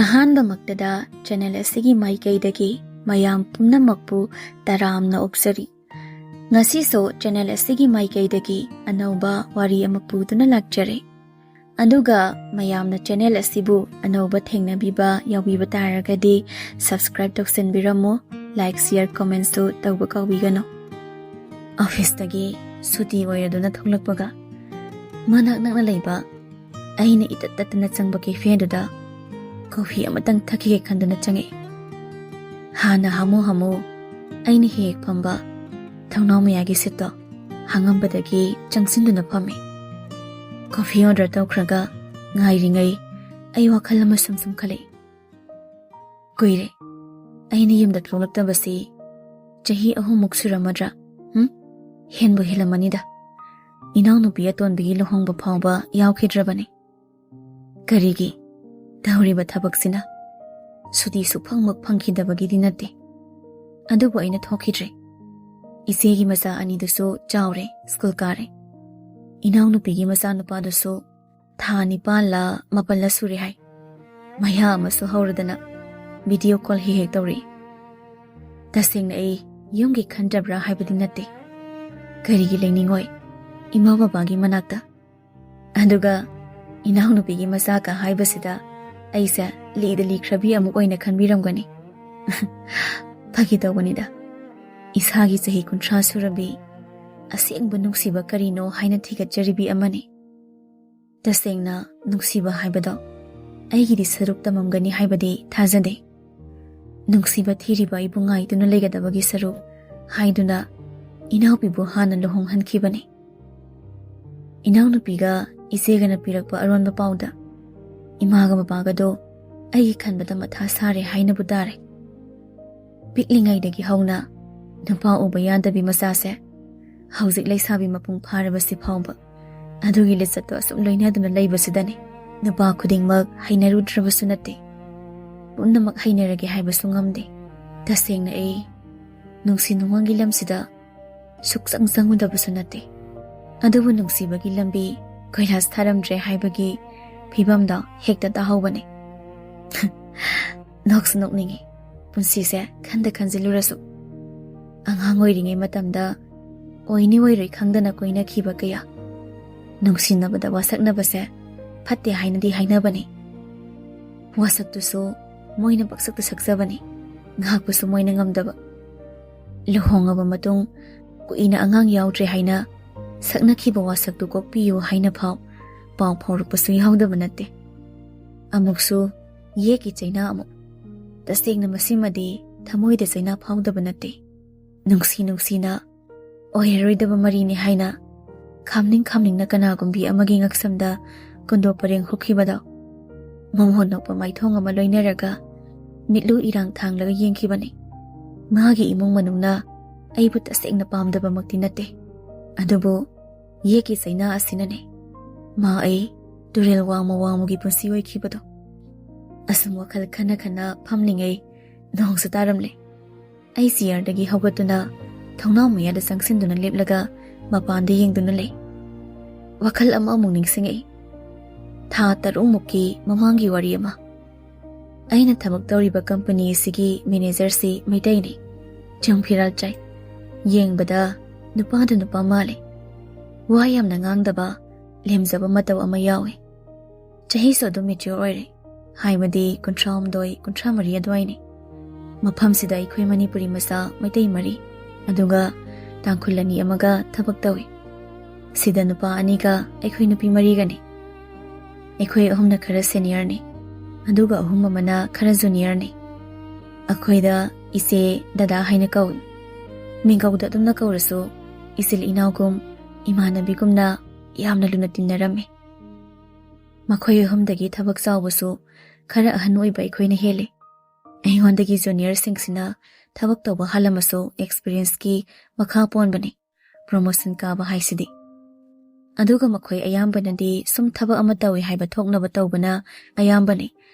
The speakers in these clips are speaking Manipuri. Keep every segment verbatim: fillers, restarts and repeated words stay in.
ꯑꯍꯥꯟꯕꯃꯛꯇꯗ ꯆꯦꯅꯦꯜ ꯑꯁꯤꯒꯤ ꯃꯥꯏꯀꯩꯗꯒꯤ ꯃꯌꯥꯝ ꯄꯨꯝꯅꯃꯛꯄꯨ ꯇꯔꯥꯝꯅ ꯑꯣꯛꯆꯔꯤ꯫ ꯉꯁꯤꯁꯨ ꯆꯦꯅꯦꯜ ꯑꯁꯤꯒꯤ ꯃꯥꯏꯀꯩꯗꯒꯤ ꯑꯅꯧꯕ ꯋꯥꯔꯤ ꯑꯃ ꯄꯨꯗꯨꯅ ꯂꯥꯛꯆꯔꯦ꯫ ꯑꯗꯨꯒ ꯃꯌꯥꯝꯅ ꯆꯦꯅꯦꯜ ꯑꯁꯤꯕꯨ ꯑꯅꯧꯕ ꯊꯦꯡꯅꯕꯤꯕ ꯌꯥꯎꯕꯤꯕ ꯇꯥꯔꯒꯗꯤ subscribe ꯇꯧꯁꯤꯟꯕꯤꯔꯝꯃꯨ, like, share, commentꯁꯨ ꯇꯧꯕ ꯀꯥꯎꯕꯤꯒꯅꯨ꯫ ꯑꯣꯐꯤꯁꯇꯒꯤ ꯁꯨꯇꯤ ꯑꯣꯏꯔꯗꯨꯅ ꯊꯣꯛꯂꯛꯄꯒ ꯃꯅꯥꯛ ꯅꯛꯅ ꯂꯩꯕ ꯑꯩꯅ ꯏꯇꯠ ꯇꯠꯇꯅ ꯆꯪꯕ cafe ꯑꯗꯨꯗ coffee ꯑꯃꯇꯪ ꯊꯛꯈꯤꯒꯦ ꯈꯟꯗꯨꯅ ꯆꯪꯉꯛꯏ꯫ ꯍꯥꯟꯅ ꯍꯥꯃꯨ ꯍꯥꯃꯨ ꯑꯩꯅ ꯍꯦꯛ ꯍꯦꯛ ꯐꯝꯕ ꯊꯣꯡꯅꯥꯎ ꯃꯌꯥꯒꯤ seatꯇꯣ ꯍꯥꯡꯉꯝꯕꯗꯒꯤ ꯆꯪꯁꯤꯟꯗꯨꯅ ꯐꯝꯃꯤ꯫ Coffee order ꯇꯧꯈ꯭ꯔꯒ ꯉꯥꯏꯔꯤꯉꯩ ꯑꯩ ꯋꯥꯈꯜ ꯑꯃ ꯁꯨꯝ ꯁꯨꯝ ꯈꯜꯂꯛꯏ꯫ ꯀꯨꯏꯔꯦ ꯑꯩꯅ ꯌꯨꯝꯗ ꯊꯣꯛꯂꯛꯇꯕꯁꯤ꯫ ꯆꯍꯤ ꯑꯍꯨꯝꯃꯨꯛ ꯁꯨꯔꯝꯃꯗ꯭ꯔꯥ? ꯍꯨꯝ? ꯍꯦꯟꯕꯨ ꯍꯦꯜꯂꯝꯃꯅꯤꯗ꯫ ꯏꯅꯥꯎꯅꯨꯄꯤ ꯑꯇꯣꯟꯕꯤꯒꯤ ꯂꯨꯍꯣꯡꯕ ꯐꯥꯎꯕ ꯌꯥꯎꯈꯤꯗ꯭ꯔꯕꯅꯤ꯫ ꯀꯔꯤꯒꯤ? ꯇꯧꯔꯤꯕ ꯊꯕꯛꯁꯤꯅ꯫ ꯁꯨꯇꯤ ꯁꯨꯐꯪꯃꯛ ꯐꯪꯈꯤꯗꯕꯒꯤꯗꯤ ꯅꯠꯇꯦ꯫ ꯑꯗꯨꯕꯨ ꯑꯩꯅ ꯊꯣꯛꯈꯤꯗ꯭ꯔꯦ꯫ ꯏꯆꯦꯒꯤ ꯃꯆꯥ ꯑꯅꯤꯗꯨꯁꯨ ꯆꯥꯎꯔꯦ, ꯁ꯭ꯀꯨꯜ ꯀꯥꯔꯦ꯫ ꯏꯅꯥꯎꯅꯨꯄꯤꯒꯤ ꯃꯆꯥꯅꯨꯄꯥꯗꯨꯁꯨ ꯊꯥ ꯅꯤꯄꯥꯜꯂ ꯃꯥꯄꯜꯂ ꯁꯨꯔꯦ ꯍꯥꯏ꯫ ꯃꯌꯥ ꯑꯃꯁꯨ ꯍꯧꯔꯗꯅ video call ꯍꯦꯛ ꯍꯦꯛ ꯇꯧꯔꯛꯏ꯫ ꯇꯁꯦꯡꯅ ꯑꯩ ꯌꯨꯝꯒꯤ ꯈꯟꯗ꯭ꯔꯕ꯭ꯔꯥ ꯍꯥꯏꯕꯗꯤ ꯅꯠꯇꯦ꯫ ꯀꯔꯤꯒꯤ ꯂꯩꯅꯤꯡꯉꯣꯏ ꯏꯃꯥ ꯕꯕꯥꯒꯤ ꯃꯅꯥꯛꯇ? ꯑꯗꯨꯒ ꯏꯅꯥꯎꯅꯨꯄꯤꯒꯤ ꯃꯆꯥꯀ ꯍꯥꯏꯕꯁꯤꯗ ꯑꯩꯁꯦ ꯂꯤꯗ ꯂꯤꯈ꯭ꯔꯕꯤ ꯑꯃꯨꯛ ꯑꯣꯏꯅ ꯈꯟꯕꯤꯔꯝꯒꯅꯤ꯫ ꯐꯥꯒꯤ ꯇꯧꯕꯅꯤꯗ꯫ ꯏꯁꯥꯒꯤ ꯆꯍꯤ ꯀꯨꯟꯊ꯭ꯔꯥ ꯁꯨꯔꯕꯤ, ꯑꯁꯦꯡꯕ ꯅꯨꯡꯁꯤꯕ ꯀꯔꯤꯅꯣ ꯍꯥꯏꯅ ꯊꯤꯒꯠꯆꯔꯤꯕꯤ ꯑꯃꯅꯤ꯫ ꯇꯁꯦꯡꯅ ꯅꯨꯡꯁꯤꯕ ꯍꯥꯏꯕꯗꯣ ꯑꯩꯒꯤꯗꯤ ꯁꯔꯨꯛ ꯇꯝꯃꯝꯒꯅꯤ ꯍꯥꯏꯕꯗꯤ ꯊꯥꯖꯗꯦ꯫ ꯅꯨꯡꯁꯤꯕ ꯊꯤꯔꯤꯕ ꯑꯩꯕꯨ ꯉꯥꯏꯗꯨꯅ ꯂꯩꯒꯗꯕꯒꯤ ꯁꯔꯨꯛ ꯍꯥꯏꯗꯨꯅ ꯏꯅꯥꯎꯄꯤꯕꯨ ꯍꯥꯟꯅ ꯂꯨꯍꯣꯡꯍꯟꯈꯤꯕꯅꯤ꯫ ꯏꯅꯥꯎꯅꯨꯄꯤꯒ ꯏꯆꯦꯒꯅ ꯄꯤꯔꯛꯄ ꯑꯔꯣꯟꯕ ꯄꯥꯎꯗ ꯏꯃꯥꯒ ꯕꯕꯥꯒꯗꯣ ꯑꯩꯒꯤ ꯈꯟꯕꯗ ꯃꯊꯥ ꯁꯥꯔꯦ ꯍꯥꯏꯅꯕꯨ ꯇꯥꯔꯦ꯫ ꯄꯤꯛꯂꯤꯉꯩꯗꯒꯤ ꯍꯧꯅ ꯅꯨꯄꯥ ꯎꯕ ꯌꯥꯗꯕꯤ ꯃꯆꯥꯁꯦ ꯍꯧꯖꯤꯛ ꯂꯩꯁꯥꯕꯤ ꯃꯄꯨꯡ ꯐꯥꯔꯕꯁꯤ ꯐꯥꯎꯕ ꯑꯗꯨꯒꯤ ꯂꯤꯆꯠꯇꯣ ꯑꯁꯨꯝ ꯂꯣꯏꯅꯗꯨꯅ ꯂꯩꯕꯁꯤꯗꯅꯤ꯫ ꯅꯨꯄꯥ ꯈꯨꯗꯤꯡꯃꯛ ꯍꯩꯅꯔꯨꯗ꯭ꯔꯕꯁꯨ ꯅꯠꯇꯦ, ꯄꯨꯝꯅꯃꯛ ꯍꯩꯅꯔꯒꯦ ꯍꯥꯏꯕꯁꯨ ꯉꯝꯗꯦ꯫ ꯇꯁꯦꯡꯅ ꯑꯩ ꯅꯨꯡꯁꯤ ꯅꯨꯡꯉꯣꯟꯒꯤ ꯂꯝꯁꯤꯗ ꯁꯨꯛꯆꯪ ꯆꯪꯉꯨꯗꯕꯁꯨ ꯅꯠꯇꯦ꯫ ꯑꯗꯨꯕꯨ ꯅꯨꯡꯁꯤꯕꯒꯤ ꯂꯝꯕꯤ ꯀꯣꯏꯂꯥꯁ ꯊꯥꯔꯝꯗ꯭ꯔꯦ ꯍꯥꯏꯕꯒꯤ ꯐꯤꯕꯝꯗꯣ ꯍꯦꯛꯇ ꯇꯥꯍꯧꯕꯅꯦ꯫ ꯅꯣꯛꯁꯨ ꯅꯣꯛꯅꯤꯡꯉꯤ꯫ ꯄꯨꯟꯁꯤꯁꯦ ꯈꯟꯗ ꯈꯟꯖꯤꯜꯂꯨꯔꯁꯨ꯫ ꯑꯉꯥꯡ ꯑꯣꯏꯔꯤꯉꯩ ꯃꯇꯝꯗ ꯑꯣꯏꯅꯤ ꯑꯣꯏꯔꯣꯏ ꯈꯪꯗꯅ ꯀꯣꯏꯅꯈꯤꯕ ꯀꯌꯥ꯫ ꯅꯨꯡꯁꯤꯅꯕꯗ ꯋꯥꯁꯛꯅꯕꯁꯦ ꯐꯠꯇꯦ ꯍꯥꯏꯅꯗꯤ ꯍꯥꯏꯅꯕꯅꯤ꯫ ꯋꯥꯁꯛꯇꯨꯁꯨ ꯃꯣꯏꯅ ꯄꯛꯁꯛꯇ ꯁꯛꯆꯕꯅꯤ, ꯉꯥꯛꯄꯁꯨ ꯃꯣꯏꯅ ꯉꯝꯗꯕ꯫ ꯂꯨꯍꯣꯡꯉꯕ ꯃꯇꯨꯡ ꯀꯨꯏꯅ ꯑꯉꯥꯡ ꯌꯥꯎꯗ꯭ꯔꯦ ꯍꯥꯏꯅ ꯁꯛꯅꯈꯤꯕ ꯋꯥꯁꯛꯇꯨ ꯀꯣꯛꯄꯤꯌꯨ ꯍꯥꯏꯅ ꯐꯥꯎ ꯄꯥꯎ ꯐꯥꯎꯔꯛꯄꯁꯨ ꯌꯥꯎꯗꯕ ꯅꯠꯇꯦ꯫ ꯑꯃꯨꯛꯁꯨ ꯌꯦꯛꯀꯤ ꯆꯩꯅꯥ ꯑꯃꯨꯛ꯫ ꯇꯁꯦꯡꯅ ꯃꯁꯤꯃꯗꯤ ꯊꯃꯣꯏꯗ ꯆꯩꯅꯥ ꯐꯥꯎꯗꯕ ꯅꯠꯇꯦ꯫ ꯅꯨꯡꯁꯤ ꯅꯨꯡꯁꯤꯅ ꯑꯣꯏꯔꯔꯣꯏꯗꯕ ꯃꯔꯤꯅꯤ ꯍꯥꯏꯅ ꯈꯥꯝꯅꯤꯡ ꯈꯥꯝꯅꯤꯡꯅ ꯀꯅꯥꯒꯨꯝꯕꯤ ꯑꯃꯒꯤ ꯉꯛꯁꯝꯗ ꯀꯨꯟꯗꯣ ꯄꯔꯦꯡ ꯍꯨꯛꯈꯤꯕꯗꯣ꯫ ꯃꯃꯣꯟ ꯅꯣꯛꯄ ꯃꯥꯏꯊꯣꯡ ꯑꯃ ꯂꯣꯏꯅꯔꯒ ꯃꯤꯠꯂꯨ ꯏꯔꯥꯡ ꯊꯥꯡꯂꯒ ꯌꯦꯡꯈꯤꯕꯅꯤ꯫ ꯃꯥꯒꯤ ꯏꯃꯨꯡ ꯃꯅꯨꯡꯅ ꯑꯩꯕꯨ ꯇꯁꯦꯡꯅ ꯄꯥꯝꯗꯕꯃꯛꯇꯤ ꯅꯠꯇꯦ, ꯑꯗꯨꯕꯨ ꯌꯦꯛꯀꯤ ꯆꯩꯅꯥ ꯑꯁꯤꯅꯅꯦ ꯃꯥ ꯑꯩ ꯇꯨꯔꯦꯜ ꯋꯥꯡꯃ ꯋꯥꯡꯃꯒꯤ ꯄꯨꯟꯁꯤ ꯑꯣꯏꯈꯤꯕꯗꯣ꯫ ꯑꯁꯨꯝ ꯋꯥꯈꯜ ꯈꯟꯅ ꯈꯟꯅ ꯐꯝꯂꯤꯉꯩ ꯅꯣꯡꯁꯨ ꯇꯥꯔꯝꯂꯦ꯫ ꯑꯩ ꯆꯤꯌꯔꯗꯒꯤ ꯍꯧꯒꯠꯇꯨꯅ ꯊꯣꯡꯅꯥꯎ ꯃꯌꯥꯗ ꯆꯪꯁꯤꯟꯗꯨꯅ ꯂꯦꯞꯂꯒ ꯃꯄꯥꯟꯗ ꯌꯦꯡꯗꯨꯅ ꯂꯩ꯫ ꯋꯥꯈꯜ ꯑꯃ ꯑꯃꯨꯛ ꯅꯤꯡꯁꯤꯡꯉꯛꯏ꯫ ꯊꯥ ꯇꯔꯨꯛꯃꯨꯛꯀꯤ ꯃꯃꯥꯡꯒꯤ ꯋꯥꯔꯤ ꯑꯃ꯫ ꯑꯩꯅ ꯊꯕꯛ ꯇꯧꯔꯤꯕ ꯀꯝꯄꯅꯤ ꯑꯁꯤꯒꯤ ꯃꯦꯅꯦꯖꯔꯁꯤ ꯃꯩꯇꯩꯅꯤ꯫ ꯆꯨꯡ ꯐꯤꯔꯥꯜ ꯆꯥꯏ꯫ ꯌꯦꯡꯕꯗ ꯅꯨꯄꯥꯗꯨ ꯅꯨꯄꯥ ꯃꯥꯜꯂꯤ꯫ ꯋꯥ ꯌꯥꯝꯅ ꯉꯥꯡꯗꯕ, ꯂꯦꯝꯖꯕ ꯃꯇꯧ ꯑꯃ ꯌꯥꯎꯏ꯫ ꯆꯍꯤꯁꯨ ꯑꯗꯨꯝ ꯃꯦꯆ꯭ꯌꯣꯔ ꯑꯣꯏꯔꯦ, ꯍꯥꯏꯕꯗꯤ ꯀꯨꯟꯊ꯭ꯔꯥ ꯍꯨꯝꯗꯣꯏ, ꯀꯨꯟꯊ꯭ꯔꯥ ꯃꯔꯤ ꯑꯗꯨꯋꯥꯏꯅꯤ꯫ ꯃꯐꯝꯁꯤꯗ ꯑꯩꯈꯣꯏ ꯃꯅꯤꯄꯨꯔꯤ ꯃꯆꯥ ꯃꯩꯇꯩ ꯃꯔꯤ, ꯑꯗꯨꯒ ꯇꯥꯡꯈꯨꯜ ꯑꯅꯤ ꯑꯃꯒ ꯊꯕꯛ ꯇꯧꯏ꯫ ꯁꯤꯗ ꯅꯨꯄꯥ ꯑꯅꯤꯒ ꯑꯩꯈꯣꯏ ꯅꯨꯄꯤ ꯃꯔꯤꯒꯅꯤ꯫ ꯑꯩꯈꯣꯏ ꯑꯍꯨꯝꯅ ꯈꯔ ꯁꯦꯅꯤꯌꯔꯅꯤ, ꯑꯗꯨꯒ ꯑꯍꯨꯝ ꯑꯃꯅ ꯈꯔ ꯖꯨꯅꯤꯌꯔꯅꯤ꯫ ꯑꯩꯈꯣꯏꯗ ꯏꯆꯦ, ꯗꯗꯥ ꯍꯥꯏꯅ ꯀꯧꯏ꯫ ꯃꯤꯡꯒꯧꯗ ꯑꯗꯨꯝꯅ ꯀꯧꯔꯁꯨ ꯏꯆꯤꯜ ꯏꯅꯥꯎꯒꯨꯝ, ꯏꯃꯥꯟꯅꯕꯤꯒꯨꯝꯅ ꯌꯥꯝꯅ ꯂꯨꯅ ꯇꯤꯟꯅꯔꯝꯃꯤ꯫ ꯃꯈꯣꯏ ꯑꯍꯨꯝꯗꯒꯤ ꯊꯕꯛ ꯆꯥꯎꯕꯁꯨ ꯈꯔ ꯑꯍꯟ ꯑꯣꯏꯕ ꯑꯩꯈꯣꯏꯅ ꯍꯦꯜꯂꯤ꯫ ꯑꯩꯉꯣꯟꯗꯒꯤ ꯖꯨꯅꯤꯌꯔꯁꯤꯡꯁꯤꯅ ꯊꯕꯛ ꯇꯧꯕ ꯍꯥꯜꯂꯝꯃꯁꯨ ꯑꯦꯛꯁꯄꯤꯔꯤꯌꯦꯟꯁꯀꯤ ꯃꯈꯥ ꯄꯣꯟꯕꯅꯤ ꯄ꯭ꯔꯣꯃꯣꯁꯟ ꯀꯥꯕ ꯍꯥꯏꯁꯤꯗꯤ꯫ ꯑꯗꯨꯒ ꯃꯈꯣꯏ ꯑꯌꯥꯝꯕꯅꯗꯤ ꯁꯨꯝ ꯊꯕꯛ ꯑꯃ ꯇꯧꯏ ꯍꯥꯏꯕ ꯊꯣꯛꯅꯕ ꯇꯧꯕꯅ ꯑꯌꯥꯝꯕꯅꯤ,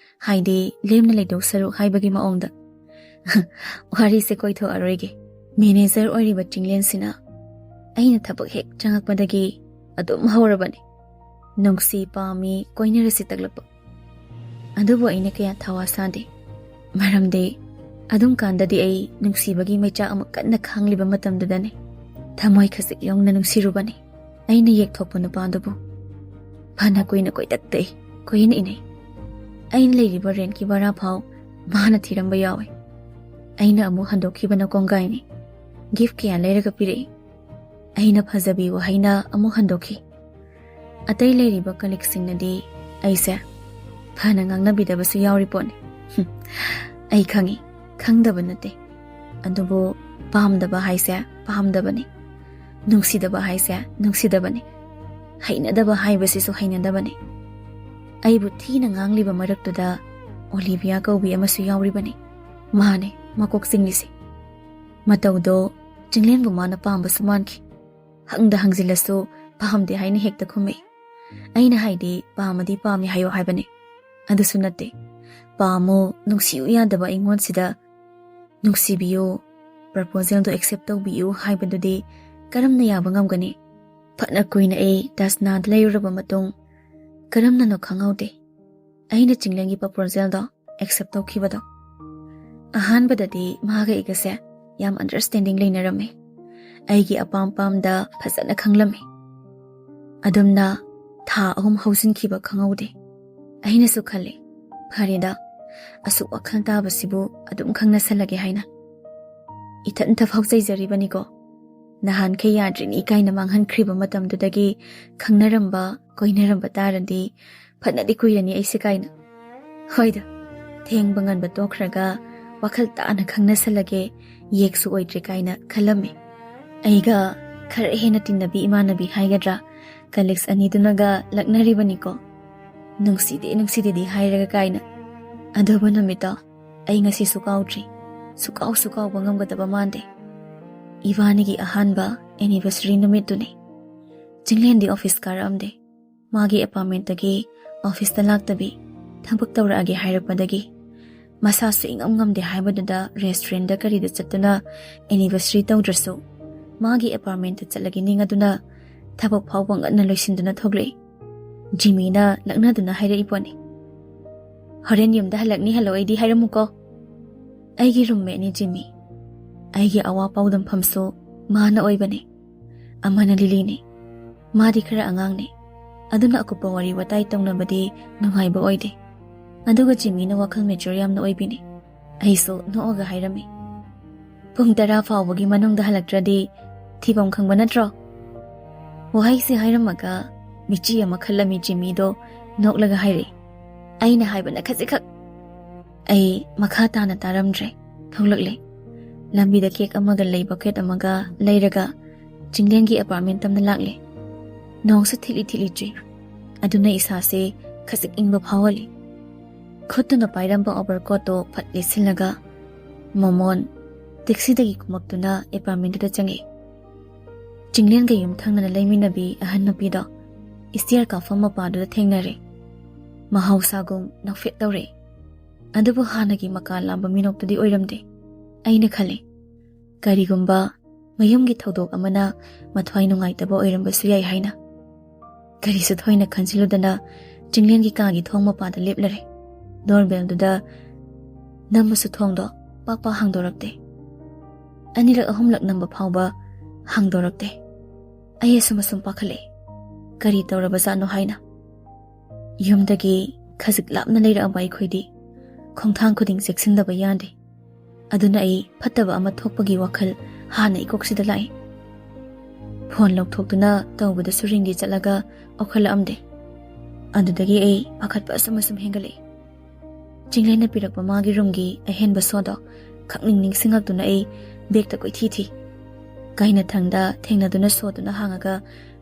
ꯍꯥꯏꯗꯤ ꯂꯦꯝꯅ ꯂꯩꯗꯧ ꯁꯔꯨꯛ ꯍꯥꯏꯕꯒꯤ ꯃꯑꯣꯡꯗ꯫ ꯋꯥꯔꯤꯁꯦ ꯀꯣꯏꯊꯣꯛꯑꯔꯣꯏꯒꯦ꯫ ꯃꯦꯅꯦꯖꯔ ꯑꯣꯏꯔꯤꯕ ꯆꯤꯡꯂꯦꯟꯁꯤꯅ ꯑꯩꯅ ꯊꯕꯛ ꯍꯦꯛ ꯆꯪꯉꯛꯄꯗꯒꯤ ꯑꯗꯨꯝ ꯍꯧꯔꯕꯅꯤ꯫ ꯅꯨꯡꯁꯤ ꯄꯥꯝꯃꯤ ꯀꯣꯏꯅꯔꯁꯤ ꯇꯛꯂꯛꯄ꯫ ꯑꯗꯨꯕꯨ ꯑꯩꯅ ꯀꯌꯥ ꯊꯋꯥ ꯁꯥꯗꯦ꯫ ꯃꯔꯝꯗꯤ ꯑꯗꯨꯝ ꯀꯥꯟꯗꯗꯤ ꯑꯩ ꯅꯨꯡꯁꯤꯕꯒꯤ ꯃꯩꯆꯥꯛ ꯑꯃ ꯀꯟꯅ ꯈꯥꯡꯂꯤꯕ ꯃꯇꯝꯗꯨꯗꯅꯤ꯫ ꯊꯃꯣꯏ ꯈꯖꯤꯛ ꯌꯧꯅ ꯅꯨꯡꯁꯤꯔꯨꯕꯅꯤ꯫ ꯑꯩꯅ ꯌꯦꯛꯊꯣꯛꯄ ꯅꯨꯄꯥꯗꯨꯕꯨ꯫ ꯐꯅ ꯀꯨꯏꯅ ꯀꯣꯏꯇꯛ ꯇꯛꯏ, ꯀꯣꯏꯏꯟ ꯏꯟꯅꯩ꯫ ꯑꯩꯅ ꯂꯩꯔꯤꯕ ꯔꯦꯟꯠꯀꯤ ꯚꯔꯥ ꯐꯥꯎ ꯃꯥꯅ ꯊꯤꯔꯝꯕ ꯌꯥꯎꯏ꯫ ꯑꯩꯅ ꯑꯃꯨꯛ ꯍꯟꯗꯣꯛꯈꯤꯕꯅ ꯀꯣꯡꯒꯥꯏꯅꯤ꯫ ꯒꯤꯐ ꯀꯌꯥ ꯂꯩꯔꯒ ꯄꯤꯔꯛꯏ꯫ ꯑꯩꯅ ꯐꯖꯕꯤ ꯋꯥꯍꯩꯅ ꯑꯃꯨꯛ ꯍꯟꯗꯣꯛꯈꯤ꯫ ꯑꯇꯩ ꯂꯩꯔꯤꯕ ꯀꯂꯤꯛꯁꯤꯡꯅꯗꯤ ꯑꯩꯁꯦ ꯐꯅ ꯉꯥꯡꯅꯕꯤꯗꯕꯁꯨ ꯌꯥꯎꯔꯤ ꯄꯣꯠꯅꯤ꯫ ꯍꯨꯝ, ꯑꯩ ꯈꯪꯏ, ꯈꯪꯗꯕ ꯅꯠꯇꯦ꯫ ꯑꯗꯨꯕꯨ ꯄꯥꯝꯗꯕ ꯍꯥꯏꯁꯦ ꯄꯥꯝꯗꯕꯅꯤ, ꯅꯨꯡꯁꯤꯗꯕ ꯍꯥꯏꯁꯦ ꯅꯨꯡꯁꯤꯗꯕꯅꯤ, ꯍꯩꯅꯗꯕ ꯍꯥꯏꯕꯁꯤꯁꯨ ꯍꯩꯅꯗꯕꯅꯤ꯫ ꯑꯩꯕꯨ ꯊꯤꯅ ꯉꯥꯡꯂꯤꯕ ꯃꯔꯛꯇꯨꯗ ꯑꯣꯂꯤꯚꯤꯌꯥ ꯀꯧꯕꯤ ꯑꯃꯁꯨ ꯌꯥꯎꯔꯤꯕꯅꯤ꯫ ꯃꯥꯅꯦ ꯃꯀꯣꯛ ꯆꯤꯡꯂꯤꯁꯤ꯫ ꯃꯇꯧꯗꯣ ꯆꯤꯡꯂꯦꯟꯕꯨ ꯃꯥꯅ ꯄꯥꯝꯕꯁꯨ ꯃꯥꯟꯈꯤ꯫ ꯍꯪꯗ ꯍꯪꯖꯤꯜꯂꯁꯨ ꯄꯥꯝꯗꯦ ꯍꯥꯏꯅ ꯍꯦꯛꯇ ꯈꯨꯝꯃꯛꯏ꯫ ꯑꯩꯅ ꯍꯥꯏꯗꯤ ꯄꯥꯝꯃꯗꯤ ꯄꯥꯝꯃꯤ ꯍꯥꯏꯌꯣ ꯍꯥꯏꯕꯅꯤ꯫ ꯑꯗꯨꯁꯨ ꯅꯠꯇꯦ꯫ ꯄꯥꯝꯃꯣ, ꯅꯨꯡꯁꯤꯌꯨ ꯌꯥꯗꯕ ꯑꯩꯉꯣꯟꯁꯤꯗ ꯅꯨꯡꯁꯤꯕꯤꯌꯨ, ꯄ꯭ꯔꯄꯣꯖꯦꯜꯗꯣ ꯑꯦꯛꯁꯦꯞ ꯇꯧꯕꯤꯌꯨ ꯍꯥꯏꯕꯗꯨꯗꯤ ꯀꯔꯝꯅ ꯌꯥꯕ ꯉꯝꯒꯅꯤ? ꯐꯅ ꯀꯨꯏꯅ ꯑꯩ ꯇꯁꯅꯥꯗ ꯂꯩꯔꯨꯔꯕ ꯃꯇꯨꯡ ꯀꯔꯝꯅꯅꯣ ꯈꯪꯍꯧꯗꯦ, ꯑꯩꯅ ꯆꯤꯡꯂꯦꯟꯒꯤ ꯄ꯭ꯔꯄꯣꯖꯦꯜꯗꯣ ꯑꯦꯛꯁꯦꯞ ꯇꯧꯈꯤꯕꯗꯣ꯫ ꯑꯍꯥꯟꯕꯗꯗꯤ ꯃꯥꯒ ꯑꯩꯒꯁꯦ ꯌꯥꯝ ꯑꯟꯗꯔꯁ꯭ꯇꯦꯟꯗꯤꯡ ꯂꯩꯅꯔꯝꯃꯤ꯫ ꯑꯩꯒꯤ ꯑꯄꯥꯝ ꯄꯥꯝꯗ ꯐꯖꯅ ꯈꯪꯂꯝꯃꯤ꯫ ꯑꯗꯨꯝꯅ ꯊꯥ ꯑꯍꯨꯝ ꯍꯧꯖꯤꯟꯈꯤꯕ ꯈꯪꯍꯧꯗꯦ꯫ ꯑꯩꯅꯁꯨ ꯈꯜꯂꯤ, ꯐꯔꯦꯗ, ꯑꯁꯨꯛ ꯋꯥꯈꯜ ꯇꯥꯕꯁꯤꯕꯨ ꯑꯗꯨꯝ ꯈꯪꯅꯁꯜꯂꯒꯦ ꯍꯥꯏꯅ꯫ ꯏꯊꯟꯇ ꯐꯥꯎꯖꯩꯖꯔꯤꯕꯅꯤꯀꯣ꯫ ꯅꯍꯥꯟꯈꯩ ꯌꯥꯗ꯭ꯔꯤꯅꯤ ꯀꯥꯏꯅ ꯃꯥꯡꯍꯟꯈ꯭ꯔꯤꯕ ꯃꯇꯝꯗꯨꯗꯒꯤ ꯈꯪꯅꯔꯝꯕ, ꯀꯣꯏꯅꯔꯝꯕ ꯇꯥꯔꯗꯤ ꯐꯅꯗꯤ ꯀꯨꯏꯔꯅꯤ ꯑꯩꯁꯦ ꯀꯥꯏꯅ꯫ ꯍꯣꯏꯗ, ꯊꯦꯡꯕ ꯉꯟꯕ ꯇꯣꯛꯈ꯭ꯔꯒ ꯋꯥꯈꯜ ꯇꯥꯅ ꯈꯪꯅꯁꯜꯂꯒꯦ, ꯌꯦꯛꯁꯨ ꯑꯣꯏꯗ꯭ꯔꯦ ꯀꯥꯏꯅ ꯈꯜꯂꯝꯃꯤ꯫ ꯑꯩꯒ ꯈꯔ ꯍꯦꯟꯅ ꯇꯤꯟꯅꯕꯤ ꯏꯃꯥꯟꯅꯕꯤ ꯍꯥꯏꯒꯗ꯭ꯔꯥ, ꯀꯂꯤꯛꯁ ꯑꯅꯤꯗꯨꯅꯒ ꯂꯛꯅꯔꯤꯕꯅꯤꯀꯣ꯫ ꯅꯨꯡꯁꯤꯗꯦ, ꯅꯨꯡꯁꯤꯗꯦꯗꯤ ꯍꯥꯏꯔꯒ ꯀꯥꯏꯅ꯫ ꯑꯗꯨꯕꯨ ꯅꯨꯃꯤꯠꯇꯣ ꯑꯩ ꯉꯁꯤꯁꯨ ꯀꯥꯎꯗ꯭ꯔꯤ꯫ ꯁꯨꯀꯥꯎ ꯁꯨꯀꯥꯎꯕ ꯉꯝꯒꯗꯕ ꯃꯥꯟꯗꯦ꯫ ꯏꯕꯥꯅꯤꯒꯤ ꯑꯍꯥꯟꯕ ꯑꯦꯅꯤꯚꯔꯁꯔꯤ ꯅꯨꯃꯤꯠꯇꯨꯅꯤ꯫ ꯆꯤꯡꯂꯦꯟꯗꯤ ꯑꯣꯐꯤꯁ ꯀꯥꯔꯛꯑꯝꯗꯦ꯫ ꯃꯥꯒꯤ ꯑꯦꯄꯥꯔꯠꯃꯦꯟꯠꯇꯒꯤ ꯑꯣꯐꯤꯁꯇ ꯂꯥꯛꯇꯕꯤ ꯊꯕꯛ ꯇꯧꯔꯛꯑꯒꯦ ꯍꯥꯏꯔꯛꯄꯗꯒꯤ ꯃꯁꯥꯁꯨ ꯏꯉꯝ ꯉꯝꯗꯦ ꯍꯥꯏꯕꯗꯨꯗ ꯔꯦꯁꯇꯨꯔꯦꯟꯠꯇ ꯀꯔꯤꯗ ꯆꯠꯇꯨꯅ ꯑꯦꯅꯤꯚꯔꯁꯔꯤ ꯇꯧꯗ꯭ꯔꯁꯨ ꯃꯥꯒꯤ ꯑꯦꯄꯥꯔꯠꯃꯦꯟꯠꯇ ꯆꯠꯂꯒꯦ ꯅꯤꯡꯉꯗꯨꯅ ꯊꯕꯛ ꯐꯥꯎꯕ ꯉꯟꯅ ꯂꯣꯏꯁꯤꯟꯗꯨꯅ ꯊꯣꯛꯂꯛꯏ꯫ ꯖꯤꯃꯤꯅ ꯂꯛꯅꯗꯨꯅ ꯍꯥꯏꯔꯛꯏ ꯄꯣꯠꯅꯤ꯫ "ꯍꯣꯔꯦꯟ ꯌꯨꯝꯗ ꯍꯜꯂꯛꯅꯤ, ꯍꯜꯂꯛꯑꯣꯏꯗꯤ ꯍꯥꯏꯔꯝꯃꯨꯀꯣ꯫ ꯑꯩꯒꯤ ꯔꯨꯝꯃꯦꯠꯅꯤ ꯖꯤꯃꯤ꯫ ꯑꯩꯒꯤ ꯑꯋꯥ ꯄꯥꯎꯗꯝꯐꯝꯁꯨ ꯃꯥꯅ ꯑꯣꯏꯕꯅꯤ꯫ ꯑꯃꯅ ꯂꯤꯂꯤꯅꯤ꯫ ꯃꯥꯗꯤ ꯈꯔ ꯑꯉꯥꯡꯅꯤ꯫ ꯑꯗꯨꯅ ꯑꯀꯨꯞꯄ ꯋꯥꯔꯤ ꯋꯥꯇꯥꯏ ꯇꯧꯅꯕꯗꯤ ꯅꯨꯡꯉꯥꯏꯕ ꯑꯣꯏꯗꯦ꯫ ꯑꯗꯨꯒ ꯖꯤꯃꯤꯅ ꯋꯥꯈꯜ ꯃꯦꯆꯣꯔ ꯌꯥꯝꯅ ꯑꯣꯏꯕꯤꯅꯤ"꯫ ꯑꯩꯁꯨ ꯅꯣꯛꯑꯒ ꯍꯥꯏꯔꯝꯃꯤ꯫ "ꯄꯨꯡ ꯇꯔꯥ ꯐꯥꯎꯕꯒꯤ ꯃꯅꯨꯡꯗ ꯍꯜꯂꯛꯇ꯭ꯔꯗꯤ ꯊꯤꯐꯝ ꯈꯪꯕ ꯅꯠꯇ꯭ꯔꯣ?" ꯋꯥꯍꯩꯁꯦ ꯍꯥꯏꯔꯝꯃꯒ ꯃꯤꯆꯤ ꯑꯃ ꯈꯜꯂꯝꯃꯤ ꯖꯤꯃꯤꯗꯣ ꯅꯣꯛꯂꯒ ꯍꯥꯏꯔꯛꯏ꯫ "ꯑꯩꯅ ꯍꯥꯏꯕꯅ ꯈꯖꯤꯛꯈꯛ"꯫ ꯑꯩ ꯃꯈꯥ ꯇꯥꯅ ꯇꯥꯔꯝꯗ꯭ꯔꯦ꯫ ꯊꯣꯛꯂꯛꯂꯦ꯫ ꯂꯝꯕꯤꯗ ꯀꯦꯛ ꯑꯃꯒ ꯂꯩ ꯕꯀꯦꯠ ꯑꯃꯒ ꯂꯩꯔꯒ ꯆꯤꯡꯂꯦꯟꯒꯤ ꯑꯦꯄꯥꯔꯠꯃꯦꯟ ꯇꯝꯅ ꯂꯥꯛꯂꯦ꯫ ꯅꯣꯡꯁꯨ ꯊꯤꯠꯂꯤ ꯊꯤꯠꯂꯤ ꯆꯨꯏ꯫ ꯑꯗꯨꯅ ꯏꯁꯥꯁꯦ ꯈꯖꯤꯛ ꯏꯪꯕ ꯐꯥꯎꯍꯜꯂꯤ꯫ ꯈꯨꯠꯇꯨꯅ ꯄꯥꯏꯔꯝꯕ ꯑꯣꯚꯔꯀꯣꯠꯇꯣ ꯐꯠ ꯂꯤꯠꯁꯤꯜꯂꯒ ꯃꯣꯃꯣꯟ ꯇꯦꯛꯁꯤꯗꯒꯤ ꯀꯨꯝꯃꯛꯇꯨꯅ ꯑꯦꯄꯥꯔꯠꯃꯦꯟꯗꯨꯗ ꯆꯪꯉꯛꯏ꯫ ꯆꯤꯡꯂꯦꯟꯒ ꯌꯨꯝꯊꯪꯅꯅ ꯂꯩꯃꯤꯟꯅꯕꯤ ꯑꯍꯟ ꯅꯨꯄꯤꯗꯣ ꯏꯁꯇꯤꯌꯔ ꯀꯥꯐꯝ ꯃꯄꯥꯗꯨꯗ ꯊꯦꯡꯅꯔꯦ꯫ ꯃꯍꯧꯁꯥꯒꯨꯝ ꯅꯣꯛꯐꯦꯠ ꯇꯧꯔꯛꯏ꯫ ꯑꯗꯨꯕꯨ ꯍꯥꯟꯅꯒꯤ ꯃꯀꯥ ꯂꯥꯝꯕ ꯃꯤꯅꯣꯛꯇꯨꯗꯤ ꯑꯣꯏꯔꯝꯗꯦ꯫ ꯑꯩꯅ ꯈꯜꯂꯤ, ꯀꯔꯤꯒꯨꯝꯕ ꯃꯌꯨꯝꯒꯤ ꯊꯧꯗꯣꯛ ꯑꯃꯅ ꯃꯊ꯭ꯋꯥꯏ ꯅꯨꯡꯉꯥꯏꯇꯕ ꯑꯣꯏꯔꯝꯕꯁꯨ ꯌꯥꯏ ꯍꯥꯏꯅ꯫ ꯀꯔꯤꯁꯨ ꯊꯣꯏꯅ ꯈꯟꯖꯤꯜꯂꯨꯗꯅ ꯆꯤꯡꯂꯦꯟꯒꯤ ꯀꯥꯒꯤ ꯊꯣꯡ ꯃꯄꯥꯗ ꯂꯦꯞꯂꯔꯦ꯫ ꯗꯣꯔꯕꯦꯜꯗꯨꯗ ꯅꯝꯃꯁꯨ ꯊꯣꯡꯗꯣ ꯄꯥꯛ ꯄꯥꯛ ꯍꯥꯡꯗꯣꯔꯛꯇꯦ꯫ ꯑꯅꯤꯔꯛ ꯑꯍꯨꯝꯂꯛ ꯅꯝꯕ ꯐꯥꯎꯕ ꯍꯥꯡꯗꯣꯔꯛꯇꯦ꯫ ꯑꯩ ꯑꯁꯨꯝ ꯑꯁꯨꯝ ꯄꯥꯈꯠꯂꯛꯑꯦ꯫ ꯀꯔꯤ ꯇꯧꯔꯕꯖꯥꯠꯅꯣ ꯍꯥꯏꯅ꯫ ꯌꯨꯝꯗꯒꯤ ꯈꯖꯤꯛ ꯂꯥꯞꯅ ꯂꯩꯔꯛꯑꯕ ꯑꯩꯈꯣꯏꯗꯤ ꯈꯣꯡꯊꯥꯡ ꯈꯨꯗꯤꯡ ꯆꯦꯛꯁꯤꯟꯗꯕ ꯌꯥꯗꯦ꯫ ꯑꯗꯨꯅ ꯑꯩ ꯐꯠꯇꯕ ꯑꯃ ꯊꯣꯛꯄꯒꯤ ꯋꯥꯈꯜ ꯍꯥꯟꯅ ꯏꯀꯣꯛꯁꯤꯗ ꯂꯥꯛꯏ꯫ ꯐꯣꯟ ꯂꯧꯊꯣꯛꯇꯨꯅ ꯇꯧꯕꯗꯁꯨ ꯔꯤꯡꯗꯤ ꯆꯠꯂꯒ ꯂꯧꯈꯠꯂꯛꯑꯝꯗꯦ꯫ ꯑꯗꯨꯗꯒꯤ ꯑꯩ ꯄꯥꯈꯠꯄ ꯑꯁꯨꯝ ꯑꯁꯨꯝ ꯍꯦꯟꯒꯠꯂꯛꯏ꯫ ꯆꯤꯡꯂꯦꯟꯅ ꯄꯤꯔꯛꯄ ꯃꯥꯒꯤ ꯔꯨꯝꯒꯤ ꯑꯍꯦꯟꯕ ꯁꯣꯗꯣ ꯈꯪꯅꯤꯡ ꯅꯤꯡꯁꯤꯡꯉꯛꯇꯨꯅ ꯑꯩ ꯕꯦꯒꯇ ꯀꯣꯏꯊꯤ ꯊꯤ꯫ ꯀꯥꯏꯅꯊꯪꯗ ꯊꯦꯡꯅꯗꯨꯅ ꯁꯣꯗꯨꯅ ꯍꯥꯡꯉꯒ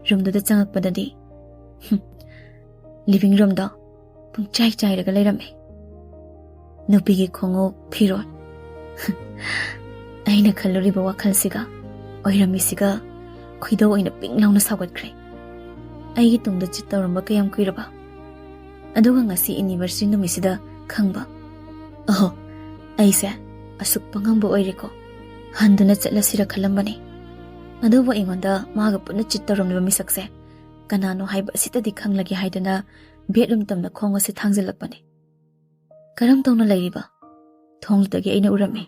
ꯔꯨꯝꯗꯨꯗ ꯆꯪꯉꯛꯄꯗꯗꯤ, ꯍꯨꯝ, ꯂꯤꯚꯤꯡ ꯔꯨꯝꯗꯣ ꯄꯨꯡꯆꯥꯏ ꯆꯥꯏꯔꯒ ꯂꯩꯔꯝꯃꯦ꯫ ꯅꯨꯄꯤꯒꯤ ꯈꯣꯡꯎꯞ, ꯐꯤꯔꯣꯜ꯫ ꯑꯩꯅ ꯈꯜꯂꯨꯔꯤꯕ ꯋꯥꯈꯜꯁꯤꯒ ꯑꯣꯏꯔꯝꯃꯤꯁꯤꯒ ꯈꯣꯏꯗꯧ ꯑꯣꯏꯅ ꯄꯤꯡ ꯂꯥꯎꯅ ꯁꯥꯎꯒꯠꯈ꯭ꯔꯦ꯫ ꯑꯩꯒꯤ ꯇꯨꯡꯗ ꯆꯤꯠ ꯇꯧꯔꯝꯕ ꯀꯌꯥꯝ ꯀꯨꯏꯔꯕ? ꯑꯗꯨꯒ ꯉꯁꯤ ꯑꯦꯅꯤꯚꯔꯁꯔꯤ ꯅꯨꯃꯤꯠꯁꯤꯗ ꯈꯪꯕ꯫ ꯑꯍꯣ, ꯑꯩꯁꯦ ꯑꯁꯨꯛ ꯄꯪꯉꯝꯕ ꯑꯣꯏꯔꯦꯀꯣ꯫ ꯍꯟꯗꯨꯅ ꯆꯠꯂꯁꯤꯔ ꯈꯜꯂꯝꯕꯅꯤ꯫ ꯑꯗꯨꯕꯨ ꯑꯩꯉꯣꯟꯗ ꯃꯥꯒ ꯄꯨꯟꯅ ꯆꯤꯠ ꯇꯧꯔꯝꯂꯤꯕ ꯃꯤꯁꯛꯁꯦ ꯀꯅꯥꯅꯣ ꯍꯥꯏꯕ ꯑꯁꯤꯇꯗꯤ ꯈꯪꯂꯒꯦ ꯍꯥꯏꯗꯨꯅ ꯕꯦꯗꯔꯨꯝ ꯇꯝꯅ ꯈꯣꯡ ꯑꯁꯤ ꯊꯥꯡꯖꯤꯜꯂꯛꯄꯅꯤ꯫ "ꯀꯔꯝ ꯇꯧꯅ ꯂꯩꯔꯤꯕ?" ꯊꯣꯡꯗꯨꯗꯒꯤ ꯑꯩꯅ ꯎꯔꯝꯃꯤ꯫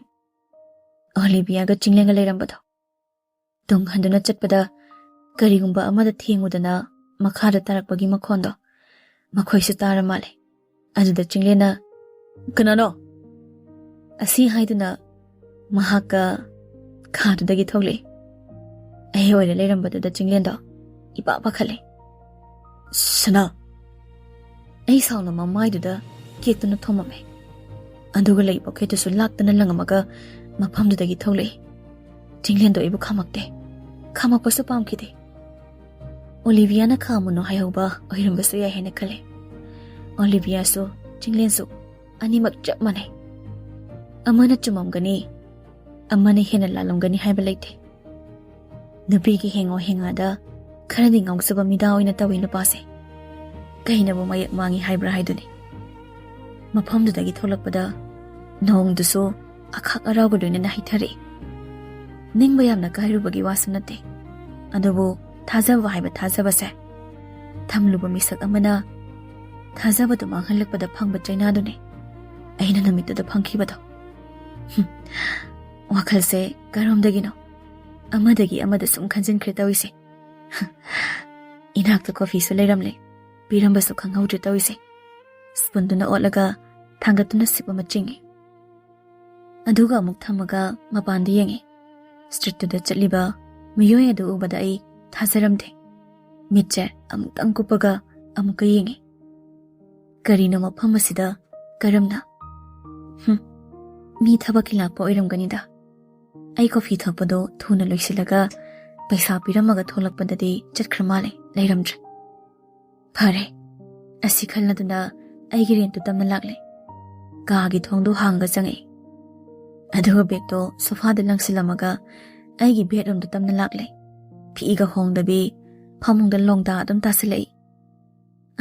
ꯑꯣꯂꯤꯚꯤꯌꯥꯒ ꯆꯤꯡꯂꯦꯟꯒ ꯂꯩꯔꯝꯕꯗꯣ꯫ ꯇꯨꯡ ꯍꯟꯗꯨꯅ ꯆꯠꯄꯗ ꯀꯔꯤꯒꯨꯝꯕ ꯑꯃꯗ ꯊꯦꯡꯉꯨꯗꯅ ꯃꯈꯥꯗ ꯇꯥꯔꯛꯄꯒꯤ ꯃꯈꯣꯟꯗꯣ ꯃꯈꯣꯏꯁꯨ ꯇꯥꯔ ꯃꯥꯜꯂꯦ꯫ ꯑꯗꯨꯗ ꯆꯤꯡꯂꯦꯟꯅ, "ꯀꯅꯥꯅꯣ?" ꯑꯁꯤ ꯍꯥꯏꯗꯨꯅ ꯃꯍꯥꯛꯀ ꯈꯥꯗꯨꯗꯒꯤ ꯊꯣꯛꯂꯛꯏ꯫ ꯑꯩ ꯑꯣꯏꯅ ꯂꯩꯔꯝꯕꯗꯨꯗ ꯆꯤꯡꯂꯦꯟꯗꯣ ꯏꯄꯥ ꯄꯥꯈꯠꯂꯦ꯫ "ꯁꯅꯥ!" ꯑꯩ ꯁꯥꯎꯅ ꯃꯃꯥꯏꯗꯨꯗ ꯀꯦꯛꯇꯨꯅ ꯊꯣꯝꯃꯝꯃꯦ꯫ ꯑꯗꯨꯒ ꯂꯩ ꯄꯣꯀꯦꯠꯇꯨꯁꯨ ꯂꯥꯛꯇꯅ ꯂꯪꯉꯝꯃꯒ ꯃꯐꯝꯗꯨꯗꯒꯤ ꯊꯣꯛꯂꯛꯏ꯫ ꯆꯤꯡꯂꯦꯟꯗꯣ ꯑꯩꯕꯨ ꯈꯥꯝꯃꯛꯇꯦ꯫ ꯈꯥꯝꯃꯛꯄꯁꯨ ꯄꯥꯝꯈꯤꯗꯦ꯫ ꯑꯣꯂꯤꯚꯤꯌꯥꯅ ꯈꯥꯝꯃꯨꯅꯣ ꯍꯥꯏꯍꯧꯕ ꯑꯣꯏꯔꯝꯕꯁꯨ ꯌꯥꯏ ꯍꯥꯏꯅ ꯈꯜꯂꯦ꯫ ꯑꯣꯂꯤꯚꯤꯌꯥꯁꯨ ꯆꯤꯡꯂꯦꯟꯁꯨ ꯑꯅꯤꯃꯛ ꯆꯞ ꯃꯥꯟꯅꯩ꯫ ꯑꯃꯅ ꯆꯨꯝꯃꯝꯒꯅꯤ, ꯑꯃꯅ ꯍꯦꯟꯅ ꯂꯥꯜꯂꯝꯒꯅꯤ ꯍꯥꯏꯕ ꯂꯩꯇꯦ꯫ ꯅꯨꯄꯤꯒꯤ ꯍꯦꯡꯉꯣ ꯍꯦꯡꯉꯥꯗ ꯈꯔꯗꯤ ꯉꯥꯎꯖꯕ ꯃꯤꯗꯥ ꯑꯣꯏꯅ ꯇꯧꯏ ꯅꯨꯄꯥꯁꯦ꯫ ꯀꯩꯅꯕꯨ ꯃꯌꯦꯛ ꯃꯥꯡꯉꯤ ꯍꯥꯏꯕ꯭ꯔꯥ ꯍꯥꯏꯗꯨꯅꯤ꯫ ꯃꯐꯝꯗꯨꯗꯒꯤ ꯊꯣꯛꯂꯛꯄꯗ ꯅꯣꯡꯗꯨꯁꯨ ꯑꯈꯥꯛ ꯑꯔꯥꯎꯒ ꯂꯣꯏꯅꯅ ꯍꯩꯊꯔꯛꯏ꯫ ꯅꯤꯡꯕ ꯌꯥꯝꯅ ꯀꯥꯏꯔꯨꯕꯒꯤ ꯋꯥꯁꯨ ꯅꯠꯇꯦ, ꯑꯗꯨꯕꯨ ꯊꯥꯖꯕ ꯍꯥꯏꯕ ꯊꯥꯖꯕꯁꯦ ꯊꯝꯂꯨꯕ ꯃꯤꯁꯛ ꯑꯃꯅ ꯊꯥꯖꯕꯗꯨ ꯃꯥꯡꯍꯜꯂꯛꯄꯗ ꯐꯪꯕ ꯆꯩꯅꯥꯗꯨꯅꯤ ꯑꯩꯅ ꯅꯨꯃꯤꯠꯇꯨꯗ ꯐꯪꯈꯤꯕꯗꯣ꯫ ꯍꯨꯝ, ꯋꯥꯈꯜꯁꯦ ꯀꯔꯣꯝꯗꯒꯤꯅꯣ ꯑꯃꯗꯒꯤ ꯑꯃꯗ ꯁꯨꯝ ꯈꯟꯖꯤꯟꯈ꯭ꯔꯦ ꯇꯧꯔꯤꯁꯦ꯫ ꯏꯅꯥꯛꯇ ꯀꯣꯐꯤꯁꯨ ꯂꯩꯔꯝꯂꯦ, ꯄꯤꯔꯝꯕꯁꯨ ꯈꯪꯍꯧꯗ꯭ꯔꯦ ꯇꯧꯔꯤꯁꯦ꯫ ꯁ꯭ꯄꯨꯟꯗꯨꯅ ꯑꯣꯠꯂꯒ ꯊꯥꯡꯒꯠꯇꯨꯅ ꯁꯤꯞ ꯑꯃ ꯆꯤꯡꯉꯤ꯫ ꯑꯗꯨꯒ ꯑꯃꯨꯛ ꯊꯝꯃꯒ ꯃꯄꯥꯟꯗ ꯌꯦꯡꯉꯤ꯫ ꯁ꯭ꯇ꯭ꯔꯤꯠꯇꯨꯗ ꯆꯠꯂꯤꯕ ꯃꯤꯑꯣꯏ ꯑꯗꯨ ꯎꯕꯗ ꯑꯩ ꯊꯥꯖꯔꯝꯗꯦ꯫ ꯃꯤꯠꯁꯦ ꯑꯃꯨꯛꯇꯪ ꯀꯨꯞꯄꯒ ꯑꯃꯨꯛꯀ ꯌꯦꯡꯉꯤ꯫ ꯀꯔꯤꯅꯣ ꯃꯐꯝ ꯑꯁꯤꯗ ꯀꯔꯝꯅ? ꯍꯨꯝ, ꯃꯤ ꯊꯕꯛꯀꯤ ꯂꯥꯛꯄ ꯑꯣꯏꯔꯝꯒꯅꯤꯗ꯫ ꯑꯩ ꯀꯣꯐꯤ ꯊꯛꯄꯗꯣ ꯊꯨꯅ ꯂꯣꯏꯁꯤꯜꯂꯒ ꯄꯩꯁꯥ ꯄꯤꯔꯝꯃꯒ ꯊꯣꯛꯂꯛꯄꯗꯗꯤ ꯆꯠꯈ꯭ꯔ ꯃꯥꯜꯂꯦ, ꯂꯩꯔꯝꯗ꯭ꯔꯦ꯫ ꯐꯔꯦ, ꯑꯁꯤ ꯈꯜꯂꯗꯨꯅ ꯑꯩꯒꯤ ꯔꯦꯟꯇꯨ ꯇꯞꯅ ꯂꯥꯛꯂꯦ꯫ ꯀꯥꯒꯤ ꯊꯣꯡꯗꯨ ꯍꯥꯡꯉꯒ ꯆꯪꯉꯛꯏ꯫ ꯑꯗꯨꯒ ꯕꯦꯒꯇꯣ ꯁꯣꯐꯥꯗ ꯂꯪꯁꯤꯜꯂꯝꯃꯒ ꯑꯩꯒꯤ ꯕꯦꯗꯔꯨꯝꯗ ꯇꯞꯅ ꯂꯥꯛꯂꯦ꯫ ꯐꯤꯒ ꯍꯣꯡꯗꯕꯤ ꯐꯃꯨꯡꯗ ꯂꯣꯡꯗꯥ ꯑꯗꯨꯝ ꯇꯥꯁꯤꯜꯂꯛꯏ꯫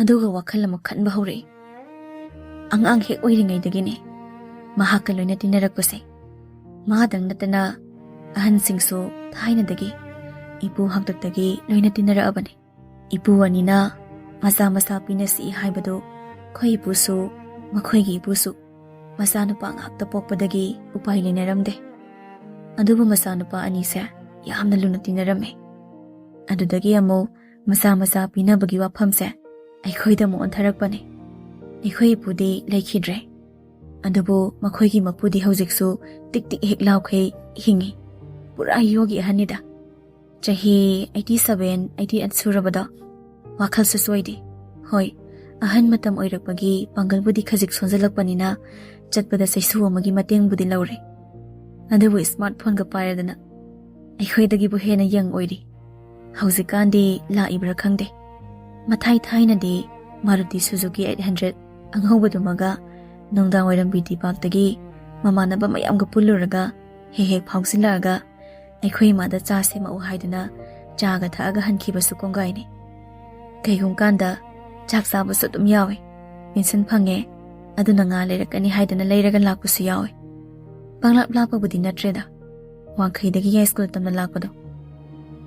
ꯑꯗꯨꯒ ꯋꯥꯈꯜ ꯑꯃ ꯈꯟꯕ ꯍꯧꯔꯛꯏ꯫ ꯑꯉꯥꯡ ꯍꯦꯛ ꯑꯣꯏꯔꯤꯉꯩꯗꯒꯤꯅꯦ ꯃꯍꯥꯛꯀ ꯂꯣꯏꯅ ꯇꯤꯟꯅꯔꯛꯄꯁꯦ꯫ ꯃꯥꯗꯪ ꯅꯠꯇꯅ ꯑꯍꯟꯁꯤꯡꯁꯨ ꯊꯥꯏꯅꯗꯒꯤ ꯏꯄꯨ ꯍꯥꯛꯇꯛꯇꯒꯤ ꯂꯣꯏꯅ ꯇꯤꯟꯅꯔꯛꯑꯕꯅꯤ꯫ ꯏꯄꯨ ꯑꯅꯤꯅ ꯃꯆꯥ ꯃꯆꯥ ꯄꯤꯅꯁꯤ ꯍꯥꯏꯕꯗꯨ ꯑꯩꯈꯣꯏ ꯏꯄꯨꯁꯨ ꯃꯈꯣꯏꯒꯤ ꯏꯄꯨꯁꯨ ꯃꯆꯥꯅꯨꯄꯥ ꯉꯥꯛꯇ ꯄꯣꯛꯄꯗꯒꯤ ꯎꯄꯥꯏ ꯂꯩꯅꯔꯝꯗꯦ꯫ ꯑꯗꯨꯕꯨ ꯃꯆꯥꯅꯨꯄꯥ ꯑꯅꯤꯁꯦ ꯌꯥꯝꯅ ꯂꯨꯅ ꯇꯤꯟꯅꯔꯝꯃꯤ꯫ ꯑꯗꯨꯗꯒꯤ ꯑꯃꯨꯛ ꯃꯆꯥ ꯃꯆꯥ ꯄꯤꯅꯕꯒꯤ ꯋꯥꯐꯝꯁꯦ ꯑꯩꯈꯣꯏꯗ ꯑꯃꯨꯛ ꯑꯣꯟꯊꯔꯛꯄꯅꯦ꯫ ꯑꯩꯈꯣꯏ ꯏꯄꯨꯗꯤ ꯂꯩꯈꯤꯗ꯭ꯔꯦ, ꯑꯗꯨꯕꯨ ꯃꯈꯣꯏꯒꯤ ꯃꯄꯨꯗꯤ ꯍꯧꯖꯤꯛꯁꯨ ꯇꯤꯛ ꯇꯤꯛ ꯍꯦꯛ ꯂꯥꯎꯈꯩ ꯍꯤꯡꯉꯤ꯫ ꯄꯨꯔꯥ ꯌꯣꯒꯤ ꯑꯍꯟꯅꯤꯗ꯫ ꯆꯍꯤ eighty seven, eighty eight ꯁꯨꯔꯕꯗꯣ꯫ ꯋꯥꯈꯜꯁꯨ ꯆꯣꯏꯗꯦ꯫ ꯍꯣꯏ, ꯑꯍꯟ ꯃꯇꯝ ꯑꯣꯏꯔꯛꯄꯒꯤ ꯄꯥꯡꯒꯜꯕꯨꯗꯤ ꯈꯖꯤꯛ ꯁꯣꯟꯖꯜꯂꯛꯄꯅꯤꯅ ꯆꯠꯄꯗ ꯆꯩꯁꯨ ꯑꯃꯒꯤ ꯃꯇꯦꯡꯕꯨꯗꯤ ꯂꯧꯔꯦ꯫ ꯑꯗꯨꯕꯨ smartphone ꯒ ꯄꯥꯏꯔꯗꯅ ꯑꯩꯈꯣꯏꯗꯒꯤꯕꯨ ꯍꯦꯟꯅ ꯌꯪ ꯑꯣꯏꯔꯤ꯫ ꯍꯧꯖꯤꯛꯀꯥꯟꯗꯤ ꯂꯥꯛꯏꯕ꯭ꯔꯥ ꯈꯪꯗꯦ꯫ ꯃꯊꯥꯏ ꯊꯥꯏꯅꯗꯤ ꯃꯥꯔꯨꯇꯤ ꯁꯨꯖꯨꯀꯤ eight hundred ꯑꯉꯧꯕꯗꯨꯃꯒ ꯅꯨꯡꯗꯥꯡ ꯋꯥꯏꯔꯝ ꯕꯤ ꯇꯤ ꯄꯥꯛꯇꯒꯤ ꯃꯃꯥꯟꯅꯕ ꯃꯌꯥꯝꯒ ꯄꯨꯜꯂꯨꯔꯒ ꯍꯦꯛ ꯍꯦꯛ ꯐꯥꯎꯖꯤꯜꯂꯛꯑꯒ ꯑꯩꯈꯣꯏ ꯏꯃꯥꯗ ꯆꯥ ꯁꯦꯝꯃꯛꯎ ꯍꯥꯏꯗꯨꯅ ꯆꯥꯒ ꯊꯛꯑꯒ ꯍꯟꯈꯤꯕꯁꯨ ꯀꯣꯡꯒꯥꯏꯅꯤ꯫ ꯀꯩꯒꯨꯝ ꯀꯥꯟꯗ ꯆꯥꯛ ꯆꯥꯕꯁꯨ ꯑꯗꯨꯝ ꯌꯥꯎꯏ꯫ ꯄꯦꯟꯁꯟ ꯐꯪꯉꯦ, ꯑꯗꯨꯅ ꯉꯥ ꯂꯩꯔꯛꯀꯅꯤ ꯍꯥꯏꯗꯅ ꯂꯩꯔꯒ ꯂꯥꯛꯄꯁꯨ ꯌꯥꯎꯏ꯫ ꯄꯪꯂꯥꯞ ꯂꯥꯞꯄꯕꯨꯗꯤ ꯅꯠꯇ꯭ꯔꯦꯗ, ꯋꯥꯡꯈꯩꯗꯒꯤ ꯌꯥꯏꯁ꯭ꯀꯨꯜ ꯇꯝꯅ ꯂꯥꯛꯄꯗꯣ꯫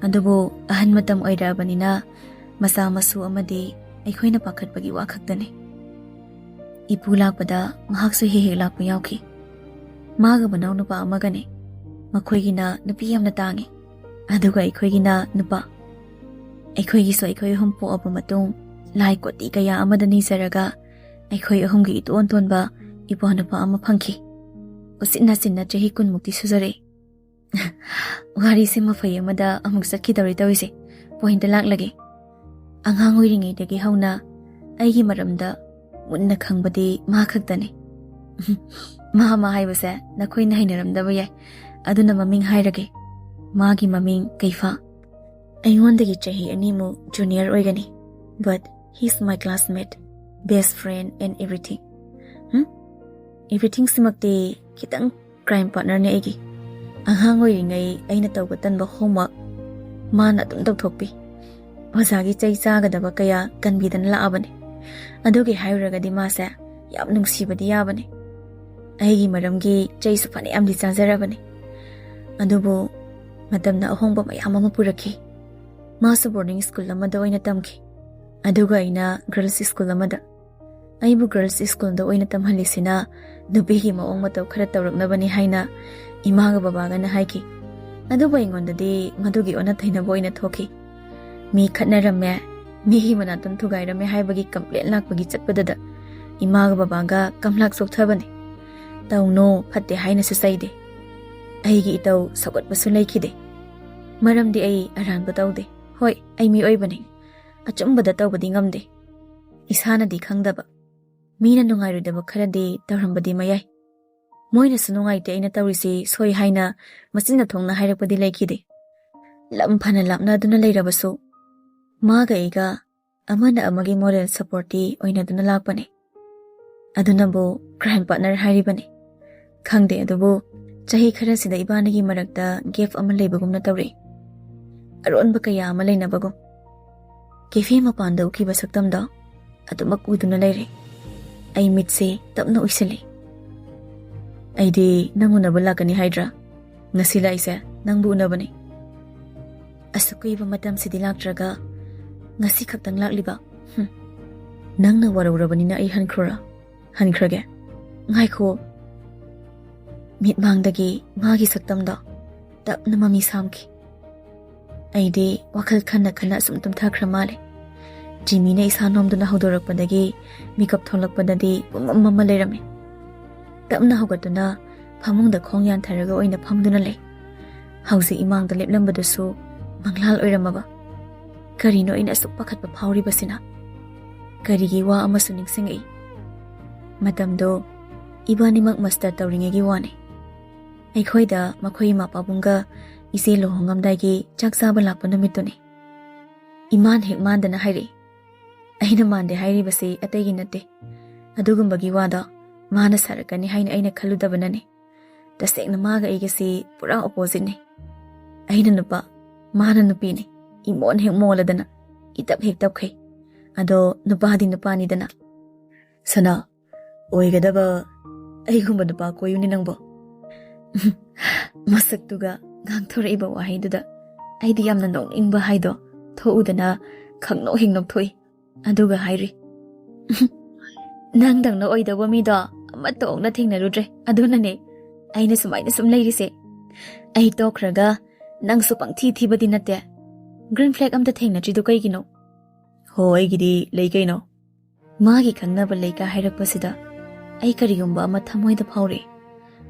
ꯑꯗꯨꯕꯨ ꯑꯍꯟ ꯃꯇꯝ ꯑꯣꯏꯔꯛꯑꯕꯅꯤꯅ ꯃꯆꯥ ꯃꯁꯨ ꯑꯃꯗꯤ ꯑꯩꯈꯣꯏꯅ ꯄꯥꯈꯠꯄꯒꯤ ꯋꯥ ꯈꯛꯇꯅꯤ꯫ ꯏꯄꯨ ꯂꯥꯛꯄꯗ ꯃꯍꯥꯛꯁꯨ ꯍꯦꯛ ꯍꯦꯛ ꯂꯥꯛꯄ ꯌꯥꯎꯈꯤ꯫ ꯃꯥꯒ ꯃꯅꯥꯎꯅꯨꯄꯥ ꯑꯃꯒꯅꯤ꯫ ꯃꯈꯣꯏꯒꯤꯅ ꯅꯨꯄꯤ ꯌꯥꯝꯅ ꯇꯥꯡꯉꯤ, ꯑꯗꯨꯒ ꯑꯩꯈꯣꯏꯒꯤꯅ ꯅꯨꯄꯥ꯫ ꯑꯩꯈꯣꯏꯒꯤꯁꯨ ꯑꯩꯈꯣꯏ ꯑꯍꯨꯝ ꯄꯣꯛꯑꯕ ꯃꯇꯨꯡ ꯂꯥꯏ ꯀꯣꯇꯤ ꯀꯌꯥ ꯑꯃꯗ ꯅꯤꯖꯔꯒ ꯑꯩꯈꯣꯏ ꯑꯍꯨꯝꯒꯤ ꯏꯇꯣꯟ ꯇꯣꯟꯕ ꯏꯄ꯭ꯋꯥ ꯅꯨꯄꯥ ꯑꯃ ꯐꯪꯈꯤ꯫ ꯎꯆꯤꯟ ꯅꯥꯆꯤꯟꯅ ꯆꯍꯤ ꯀꯨꯟꯃꯨꯛꯇꯤ ꯁꯨꯖꯔꯦ꯫ ꯋꯥꯔꯤꯁꯦ ꯃꯐꯩ ꯑꯃꯗ ꯑꯃꯨꯛ ꯆꯠꯈꯤꯗꯧꯔꯤ ꯇꯧꯔꯤꯁꯦ꯫ Point ꯇ ꯂꯥꯛꯂꯒꯦ꯫ ꯑꯉꯥꯡ ꯑꯣꯏꯔꯤꯉꯩꯗꯒꯤ ꯍꯧꯅ ꯑꯩꯒꯤ ꯃꯔꯝꯗ ꯃꯨꯟꯅ ꯈꯪꯕꯗꯤ ꯃꯥ ꯈꯛꯇꯅꯤ꯫ ꯃꯥ ꯃꯥ ꯍꯥꯏꯕꯁꯦ ꯅꯈꯣꯏꯅ ꯍꯩꯅꯔꯝꯗꯕ ꯌꯥꯏ, ꯑꯗꯨꯅ ꯃꯃꯤꯡ ꯍꯥꯏꯔꯒꯦ꯫ ꯃꯥꯒꯤ ꯃꯃꯤꯡ ꯀꯩꯐꯥ꯫ ꯑꯩꯉꯣꯟꯗꯒꯤ ꯆꯍꯤ ꯑꯅꯤꯃꯨꯛ junior ꯑꯣꯏꯒꯅꯤ, but he's my classmate, best friend and everything꯫ Hum? Everything ꯁꯤꯃꯛꯇꯤ ꯈꯤꯇꯪ crime partner ꯅꯦ ꯑꯩꯒꯤ꯫ ꯑꯉꯥꯡ ꯑꯣꯏꯔꯤꯉꯩ ꯑꯩꯅ ꯇꯧꯕ ꯇꯟꯕ homework ꯃꯥꯅ ꯑꯗꯨꯝ ꯇꯧꯊꯣꯛꯄꯤ꯫ ꯑꯣꯖꯥꯒꯤ ꯆꯩ ꯆꯥꯒꯗꯕ ꯀꯌꯥ ꯀꯟꯕꯤꯗꯅ ꯂꯥꯛꯑꯕꯅꯤ꯫ ꯑꯗꯨꯒꯤ ꯍꯥꯏꯔꯨꯔꯒꯗꯤ ꯃꯥꯁꯦ ꯌꯥꯝ ꯅꯨꯡꯁꯤꯕꯗꯤ ꯌꯥꯕꯅꯤ꯫ ꯑꯩꯒꯤ ꯃꯔꯝꯒꯤ ꯆꯩꯁꯨ ꯐꯅꯌꯥꯝꯗꯤ ꯆꯥꯖꯔꯕꯅꯤ꯫ ꯑꯗꯨꯕꯨ ꯃꯇꯝꯅ ꯑꯍꯣꯡꯕ ꯃꯌꯥꯝ ꯑꯃ ꯄꯨꯔꯛꯈꯤ꯫ ꯃꯥꯁꯨ boarding school ꯑꯃꯗ ꯑꯣꯏꯅ ꯇꯝꯈꯤ, ꯑꯗꯨꯒ ꯑꯩꯅ girls school ꯑꯃꯗ꯫ ꯑꯩꯕꯨ ꯒꯔꯜꯁ ꯁ꯭ꯀꯨꯜꯗ ꯑꯣꯏꯅ ꯇꯝꯍꯜꯂꯤꯁꯤꯅ ꯅꯨꯄꯤꯒꯤ ꯃꯑꯣꯡ ꯃꯇꯧ ꯈꯔ ꯇꯧꯔꯛꯅꯕꯅꯤ ꯍꯥꯏꯅ ꯏꯃꯥꯒ ꯕꯕꯥꯒꯅ ꯍꯥꯏꯈꯤ꯫ ꯑꯗꯨꯕꯨ ꯑꯩꯉꯣꯟꯗꯗꯤ ꯃꯗꯨꯒꯤ ꯑꯣꯟꯅ ꯇꯩꯅꯕ ꯑꯣꯏꯅ ꯊꯣꯛꯈꯤ꯫ ꯃꯤ ꯈꯠꯅꯔꯝꯃꯦ, ꯃꯤꯒꯤ ꯃꯅꯥꯇꯣꯟ ꯊꯨꯒꯥꯏꯔꯝꯃꯦ ꯍꯥꯏꯕꯒꯤ ꯀꯝꯄ꯭ꯂꯦꯟ ꯂꯥꯛꯄꯒꯤ ꯆꯠꯄꯗꯗ ꯏꯃꯥꯒ ꯕꯕꯥꯒ ꯀꯝꯂꯥꯛ ꯆꯣꯛꯊꯕꯅꯤ꯫ ꯇꯧꯅꯣ, ꯐꯠꯇꯦ ꯍꯥꯏꯅꯁꯨ ꯆꯩꯗꯦ꯫ ꯑꯩꯒꯤ ꯏꯇꯧ ꯁꯧꯒꯠꯄꯁꯨ ꯂꯩꯈꯤꯗꯦ꯫ ꯃꯔꯝꯗꯤ ꯑꯩ ꯑꯔꯥꯟꯕ ꯇꯧꯗꯦ꯫ ꯍꯣꯏ, ꯑꯩ ꯃꯤꯑꯣꯏꯕꯅꯤ꯫ ꯑꯆꯨꯝꯕꯗ ꯇꯧꯕꯗꯤ ꯉꯝꯗꯦ꯫ ꯏꯁꯥꯅꯗꯤ ꯈꯪꯗꯕ꯫ ꯃꯤꯅ ꯅꯨꯡꯉꯥꯏꯔꯣꯏꯗꯕ ꯈꯔꯗꯤ ꯇꯧꯔꯝꯕꯗꯤ ꯃꯌꯥꯏ꯫ ꯃꯣꯏꯅꯁꯨ ꯅꯨꯡꯉꯥꯏꯇꯦ ꯑꯩꯅ ꯇꯧꯔꯤꯁꯤ ꯁꯣꯏ ꯍꯥꯏꯅ ꯃꯆꯤꯟ ꯊꯣꯡꯅ ꯍꯥꯏꯔꯛꯄꯗꯤ ꯂꯩꯈꯤꯗꯦ꯫ ꯂꯝ ꯐꯅ ꯂꯥꯞꯅꯗꯨꯅ ꯂꯩꯔꯕꯁꯨ, ꯃꯥꯒ ꯑꯩꯒ ꯑꯃꯅ ꯑꯃꯒꯤ ꯃꯣꯔꯦꯜ ꯁꯄꯣꯔꯠꯇꯤ ꯑꯣꯏꯅꯗꯨꯅ ꯂꯥꯛꯄꯅꯦ꯫ ꯑꯗꯨꯅꯕꯨ ꯀ꯭ꯔꯥꯏꯝ ꯄꯥꯔꯠꯅꯔ ꯍꯥꯏꯔꯤꯕꯅꯤ꯫ ꯈꯪꯗꯦ, ꯑꯗꯨꯕꯨ ꯆꯍꯤ ꯈꯔꯁꯤꯗ ꯏꯕꯥꯅꯤꯒꯤ ꯃꯔꯛꯇ ꯒꯦꯞ ꯑꯃ ꯂꯩꯕꯒꯨꯝꯅ ꯇꯧꯔꯛꯏ꯫ ꯑꯔꯣꯟꯕ ꯀꯌꯥ ꯑꯃ ꯂꯩꯅꯕꯒꯨꯝ꯫ ꯀꯦꯐꯦ ꯃꯄꯥꯟꯗ ꯎꯈꯤꯕ ꯁꯛꯇꯝꯗꯣ ꯑꯗꯨꯃꯛ ꯎꯗꯨꯅ ꯂꯩꯔꯦ꯫ ꯑꯩ ꯃꯤꯠꯁꯦ ꯇꯞꯅ ꯎꯏꯁꯤꯜꯂꯤ꯫ "ꯑꯩꯗꯤ ꯅꯪ ꯎꯅꯕ ꯂꯥꯛꯀꯅꯤ ꯍꯥꯏꯗ꯭ꯔꯥ? ꯉꯁꯤ ꯂꯥꯛꯏꯁꯦ ꯅꯪꯕꯨ ꯎꯅꯕꯅꯤ꯫ ꯑꯁꯨꯛ ꯀꯨꯏꯕ ꯃꯇꯝꯁꯤꯗꯤ ꯂꯥꯛꯇ꯭ꯔꯒ ꯉꯁꯤ ꯈꯛꯇꯪ ꯂꯥꯛꯂꯤꯕ? ꯍꯨꯝ꯫ ꯅꯪꯅ ꯋꯥꯔꯧꯔꯕꯅꯤꯅ ꯑꯩ ꯍꯟꯈ꯭ꯔꯣꯔꯥ? ꯍꯟꯈ꯭ꯔꯒꯦ꯫ ꯉꯥꯏꯈꯣ꯫" ꯃꯤꯠꯃꯥꯡꯗꯒꯤ ꯃꯥꯒꯤ ꯁꯛꯇꯝꯗꯣ ꯇꯞꯅ ꯃꯃꯤ ꯁꯥꯝꯈꯤ꯫ ꯑꯩꯗꯤ ꯋꯥꯈꯜ ꯈꯟꯅ ꯈꯟꯅ ꯑꯁꯨꯝ ꯇꯨꯝꯊꯈ꯭ꯔ ꯃꯥꯜꯂꯦ꯫ ꯖꯤꯃꯤꯅ ꯏꯁꯥ ꯅꯣꯝꯗꯨꯅ ꯍꯧꯗꯣꯔꯛꯄꯗꯒꯤ ꯃꯤꯀꯞ ꯊꯣꯛꯂꯛꯄꯗꯗꯤ ꯄꯨꯡꯃꯝ ꯃꯝꯃ ꯂꯩꯔꯝꯃꯤ꯫ ꯇꯞꯅ ꯍꯧꯒꯠꯇꯨꯅ ꯐꯃꯨꯡꯗ ꯈꯣꯡ ꯌꯥꯟꯊꯔꯒ ꯑꯣꯏꯅ ꯐꯝꯗꯨꯅ ꯂꯩ꯫ ꯍꯧꯖꯤꯛ ꯏꯃꯥꯡꯗ ꯂꯦꯞꯂꯝꯕꯗꯨꯁꯨ ꯃꯪꯂꯥꯜ ꯑꯣꯏꯔꯝꯃꯕ꯫ ꯀꯔꯤꯅꯣ ꯑꯩꯅ ꯑꯁꯨꯛ ꯄꯥꯈꯠꯄ ꯐꯥꯎꯔꯤꯕꯁꯤꯅ? ꯀꯔꯤꯒꯤ ꯋꯥ ꯑꯃꯁꯨ ꯅꯤꯡꯁꯤꯡꯉꯛꯏ꯫ ꯃꯇꯝꯗꯣ ꯏꯕꯥꯅꯤꯃꯛ ꯃꯁꯇꯔ ꯇꯧꯔꯤꯉꯩꯒꯤ ꯋꯥꯅꯤ꯫ ꯑꯩꯈꯣꯏꯗ ꯃꯈꯣꯏ ꯏꯃꯥ ꯄꯥꯕꯨꯡꯒ ꯏꯆꯦ ꯂꯨꯍꯣꯡꯉꯝꯗꯥꯏꯒꯤ ꯆꯥꯛ ꯆꯥꯕ ꯂꯥꯛꯄ ꯅꯨꯃꯤꯠꯇꯨꯅꯤ꯫ ꯏꯃꯥꯅ ꯍꯦꯛ ꯃꯥꯟꯗꯅ ꯍꯥꯏꯔꯛꯏ꯫ ꯑꯩꯅ ꯃꯥꯟꯗꯦ ꯍꯥꯏꯔꯤꯕꯁꯤ ꯑꯇꯩꯒꯤ ꯅꯠꯇꯦ꯫ ꯑꯗꯨꯒꯨꯝꯕꯒꯤ ꯋꯥꯗꯣ ꯃꯥꯅ ꯁꯥꯔꯛꯀꯅꯤ ꯍꯥꯏꯅ ꯑꯩꯅ ꯈꯜꯂꯨꯗꯕꯅꯅꯤ꯫ ꯇꯁꯦꯡꯅ ꯃꯥꯒ ꯑꯩꯒꯁꯤ ꯄꯨꯔꯥ ꯑꯣꯄꯣꯖꯤꯠꯅꯤ꯫ ꯑꯩꯅ ꯅꯨꯄꯥ, ꯃꯥꯅ ꯅꯨꯄꯤꯅꯤ꯫ ꯏꯃꯣꯟ ꯍꯦꯛ ꯃꯣꯜꯂꯗꯅ, ꯏꯇꯞ ꯍꯦꯛ ꯇꯞꯈꯩ꯫ ꯑꯗꯣ ꯅꯨꯄꯥꯗꯤ ꯅꯨꯄꯥꯅꯤꯗꯅ꯫ "ꯁꯅꯥ, ꯑꯣꯏꯒꯗꯕ ꯑꯩꯒꯨꯝꯕ ꯅꯨꯄꯥ ꯀꯣꯏꯌꯨꯅꯦ ꯅꯪꯕꯣ꯫" ꯃꯁꯛꯇꯨꯒ ꯉꯥꯡꯊꯣꯔꯛꯏꯕ ꯋꯥꯍꯩꯗꯨꯗ ꯑꯩꯗꯤ ꯌꯥꯝꯅ ꯅꯣꯛꯅꯤꯡꯕ ꯍꯥꯏꯗꯣ ꯊꯣꯛꯎꯗꯅ ꯈꯪꯅꯣꯛ ꯍꯦꯛ ꯅꯣꯛꯊꯣꯛꯏ꯫ ꯑꯗꯨꯒ ꯍꯥꯏꯔꯤ, ꯅꯪꯗꯧꯅ ꯑꯣꯏꯗꯧꯕ ꯃꯤꯗꯣ ꯑꯃꯠꯇ ꯑꯣꯛꯅ ꯊꯦꯡꯅꯔꯨꯗ꯭ꯔꯦ, ꯑꯗꯨꯅꯅꯦ ꯑꯩꯅ ꯁꯨꯃꯥꯏꯅ ꯁꯨꯝ ꯂꯩꯔꯤꯁꯦ꯫ ꯑꯩ ꯇꯣꯛꯈ꯭ꯔꯒ ꯅꯪꯁꯨ ꯄꯪꯊꯤ ꯊꯤꯕꯗꯤ ꯅꯠꯇꯦ꯫ Green flag ꯑꯝꯇ ꯊꯦꯡꯅꯗ꯭ꯔꯤꯗꯨ ꯀꯩꯒꯤꯅꯣ? ꯍꯣ, ꯑꯩꯒꯤꯗꯤ ꯂꯩ ꯀꯩꯅꯣ꯫ ꯃꯥꯒꯤ ꯈꯪꯅꯕ ꯂꯩꯀꯥ ꯍꯥꯏꯔꯛꯄꯁꯤꯗ ꯑꯩ ꯀꯔꯤꯒꯨꯝꯕ ꯑꯃ ꯊꯃꯣꯏꯗ ꯐꯥꯎꯔꯦ꯫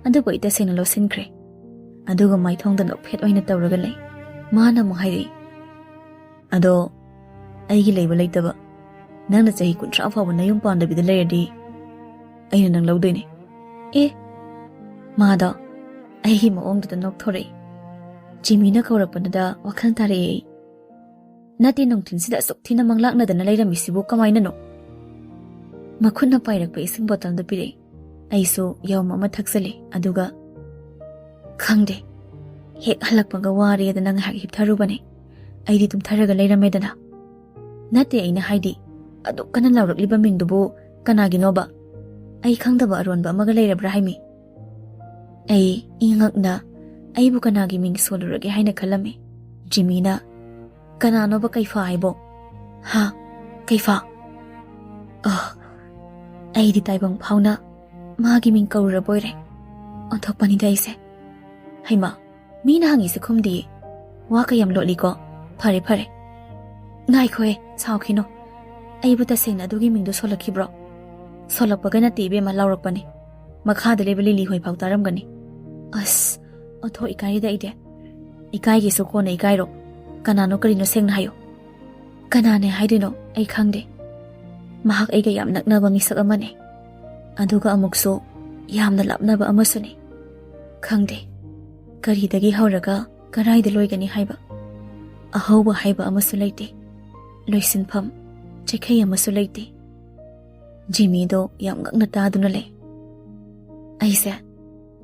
ꯑꯗꯨꯕꯨ ꯑꯩ ꯇꯁꯦꯡꯅ ꯂꯧꯁꯤꯟꯈ꯭ꯔꯦ꯫ ꯑꯗꯨꯒ ꯃꯥꯏꯊꯣꯡꯗ ꯅꯣꯛꯐꯦꯠ ꯑꯣꯏꯅ ꯇꯧꯔꯒ ꯂꯩ꯫ ꯃꯥꯅ ꯑꯃꯨꯛ ꯍꯥꯏꯔꯛꯏ, "ꯑꯗꯣ ꯑꯩꯒꯤ ꯂꯩꯕ ꯂꯩꯇꯕ, ꯅꯪꯅ ꯆꯍꯤ ꯀꯨꯟꯊ꯭ꯔꯥ ꯐꯥꯎꯕ ꯅꯌꯨꯝ ꯄꯥꯟꯗꯕꯤꯗ ꯂꯩꯔꯗꯤ ꯑꯩꯅ ꯅꯪ ꯂꯧꯗꯣꯏꯅꯦ"꯫ ꯑꯦ, ꯃꯥꯗꯣ ꯑꯩꯒꯤ ꯃꯑꯣꯡꯗꯨꯗ ꯅꯣꯛꯊꯣꯔꯛꯏ꯫ ꯖꯤꯃꯤꯅ ꯀꯧꯔꯛꯄꯗꯨꯗ ꯋꯥꯈꯜ ꯇꯥꯔꯛꯑꯦ ꯑꯩ꯫ "ꯅꯠꯇꯦ, ꯅꯨꯡꯊꯤꯟꯁꯤꯗ ꯑꯁꯨꯛ ꯊꯤꯅ ꯃꯪꯂꯥꯛꯅꯗꯅ ꯂꯩꯔꯝꯃꯤꯁꯤꯕꯨ ꯀꯃꯥꯏꯅꯅꯣ?" ꯃꯈꯨꯠꯅ ꯄꯥꯏꯔꯛꯄ ꯏꯁꯤꯡ ꯕꯣꯇꯜꯗꯨ ꯄꯤꯔꯛꯏ꯫ ꯑꯩꯁꯨ ꯌꯥꯎꯝ ꯑꯃ ꯊꯛꯆꯜꯂꯦ, ꯑꯗꯨꯒ, "ꯈꯪꯗꯦ, ꯍꯦꯛ ꯍꯜꯂꯛꯄꯒ ꯋꯥꯔꯦꯗꯅ ꯉꯥꯏꯍꯥꯛ ꯍꯤꯞꯊꯔꯨꯕꯅꯦ꯫ ꯑꯩꯗꯤ ꯇꯨꯝꯊꯔꯒ ꯂꯩꯔꯝꯃꯦꯗꯅ"꯫ "ꯅꯠꯇꯦ, ꯑꯩꯅ ꯍꯥꯏꯗꯤ, ꯑꯗꯨꯛ ꯀꯟꯅ ꯂꯥꯎꯔꯛꯂꯤꯕ ꯃꯤꯡꯗꯨꯕꯨ ꯀꯅꯥꯒꯤꯅꯣꯕ? ꯑꯩ ꯈꯪꯗꯕ ꯑꯔꯣꯟꯕ ꯑꯃꯒ ꯂꯩꯔꯕ꯭ꯔꯥ ꯍꯥꯏꯃꯤ?" ꯑꯩ ꯏꯉꯛꯅ ꯑꯩꯕꯨ ꯀꯅꯥꯒꯤ ꯃꯤꯡ ꯁꯣꯜꯂꯨꯔꯒꯦ ꯍꯥꯏꯅ ꯈꯜꯂꯝꯃꯤ꯫ ꯖꯤꯃꯤꯅ, "ꯀꯅꯥꯅꯣꯕ ꯀꯩꯐꯥ ꯍꯥꯏꯕꯣ? ꯍꯥ? ꯀꯩꯐꯥ? ꯑꯣ, ꯑꯩꯗꯤ ꯇꯥꯏꯕꯪ ꯐꯥꯎꯅ ꯃꯥꯒꯤ ꯃꯤꯡ ꯀꯧꯔꯨꯔꯕꯣꯏꯔꯦ꯫ ꯑꯣꯟꯊꯣꯛꯄꯅꯤꯗ ꯑꯩꯁꯦ꯫ ꯍꯩꯃꯥ, ꯃꯤꯅ ꯍꯪꯉꯤꯁꯦ ꯈꯨꯝꯗꯤꯌꯦ꯫ ꯋꯥ ꯀꯌꯥꯝ ꯂꯣꯠꯂꯤꯀꯣ꯫ ꯐꯔꯦ, ꯐꯔꯦ꯫ ꯉꯥꯏꯈꯣꯍꯦ, ꯁꯥꯎꯈꯤꯅꯣ꯫ ꯑꯩꯕꯨ ꯇꯁꯦꯡꯅ ꯑꯗꯨꯒꯤ ꯃꯤꯡꯗꯣ ꯁꯣꯜꯂꯛꯈꯤꯕ꯭ꯔꯣ? ꯁꯣꯜꯂꯛꯄꯒ ꯅꯠꯇꯦ ꯏꯕꯦꯝꯃ, ꯂꯥꯎꯔꯛꯄꯅꯦ꯫ ꯃꯈꯥꯗ ꯂꯩꯕ ꯂꯤꯂꯤ ꯍꯣꯏ ꯐꯥꯎ ꯇꯥꯔꯝꯒꯅꯤ꯫ ꯑꯁ, ꯑꯣꯟꯊꯣꯛ ꯏꯀꯥꯏꯔꯦꯗ ꯑꯩꯗꯤ꯫ ꯏꯀꯥꯏꯒꯦꯁꯨ ꯀꯣꯟꯅ ꯏꯀꯥꯏꯔꯣ꯫ ꯀꯅꯥꯅꯣ ꯀꯔꯤꯅꯣ ꯁꯦꯡꯅ ꯍꯥꯏꯌꯨ"꯫ "ꯀꯅꯥꯅꯦ ꯍꯥꯏꯗꯣꯏꯅꯣ? ꯑꯩ ꯈꯪꯗꯦ꯫ ꯃꯍꯥꯛ ꯑꯩꯒ ꯌꯥꯝ ꯅꯛꯅꯕ ꯃꯤꯁꯛ ꯑꯃꯅꯦ꯫ ꯑꯗꯨꯒ ꯑꯃꯨꯛꯁꯨ ꯌꯥꯝꯅ ꯂꯥꯞꯅꯕ ꯑꯃꯁꯨꯅꯦ꯫ ꯈꯪꯗꯦ꯫ ꯀꯔꯤꯗꯒꯤ ꯍꯧꯔꯒ ꯀꯔꯥꯏꯗ ꯂꯣꯏꯒꯅꯤ ꯍꯥꯏꯕ꯫ ꯑꯍꯧꯕ ꯍꯥꯏꯕ ꯑꯃꯁꯨ ꯂꯩꯇꯦ꯫ ꯂꯣꯏꯁꯤꯟꯐꯝ, ꯆꯩꯈꯩ ꯑꯃꯁꯨ ꯂꯩꯇꯦ"꯫ ꯖꯤꯃꯤꯗꯣ ꯌꯥꯝ ꯉꯛꯅ ꯇꯥꯗꯨꯅ ꯂꯩ꯫ ꯑꯩꯁꯦ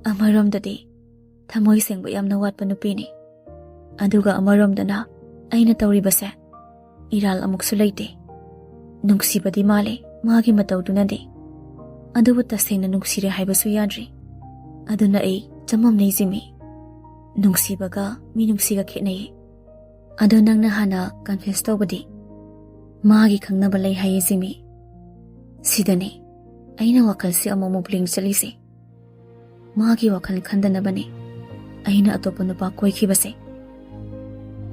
ꯑꯃꯔꯣꯝꯗꯗꯤ ꯊꯃꯣꯏ ꯁꯦꯡꯕ ꯌꯥꯝꯅ ꯋꯥꯠꯄ ꯅꯨꯄꯤꯅꯤ꯫ ꯑꯗꯨꯒ ꯑꯃꯔꯣꯝꯗꯅ ꯑꯩꯅ ꯇꯧꯔꯤꯕꯁꯦ ꯏꯔꯥꯜ ꯑꯃꯨꯛꯁꯨ ꯂꯩꯇꯦ꯫ ꯅꯨꯡꯁꯤꯕꯗꯤ ꯃꯥꯜꯂꯦ, ꯃꯥꯒꯤ ꯃꯇꯧꯗꯨꯅꯗꯤ꯫ ꯑꯗꯨꯕꯨ ꯇꯁꯦꯡꯅ ꯅꯨꯡꯁꯤꯔꯦ ꯍꯥꯏꯕꯁꯨ ꯌꯥꯗ꯭ꯔꯤ꯫ ꯑꯗꯨꯅ ꯑꯩ ꯆꯃꯝꯅꯩ ꯖꯤꯃꯤ꯫ ꯅꯨꯡꯁꯤꯕꯒ ꯃꯤꯅꯨꯡꯁꯤꯒ ꯈꯦꯠꯅꯩꯌꯦ꯫ ꯑꯗꯣ ꯅꯪꯅ ꯍꯥꯟꯅ confess ꯇꯧꯕꯗꯤ? ꯃꯥꯒꯤ ꯈꯪꯅꯕ ꯂꯩ ꯍꯥꯏꯌꯦ ꯖꯤꯃꯤ꯫ ꯁꯤꯗꯅꯤ꯫ ꯑꯩꯅ ꯋꯥꯈꯜꯁꯦ ꯑꯃꯨꯛ ꯑꯃꯨꯛ blank ꯆꯠꯂꯤꯁꯦ꯫ ꯃꯥꯒꯤ ꯋꯥꯈꯜ ꯈꯟꯗꯅꯕꯅꯦ ꯑꯩꯅ ꯑꯇꯣꯞꯄ ꯅꯨꯄꯥ ꯀꯣꯏꯈꯤꯕꯁꯦ꯫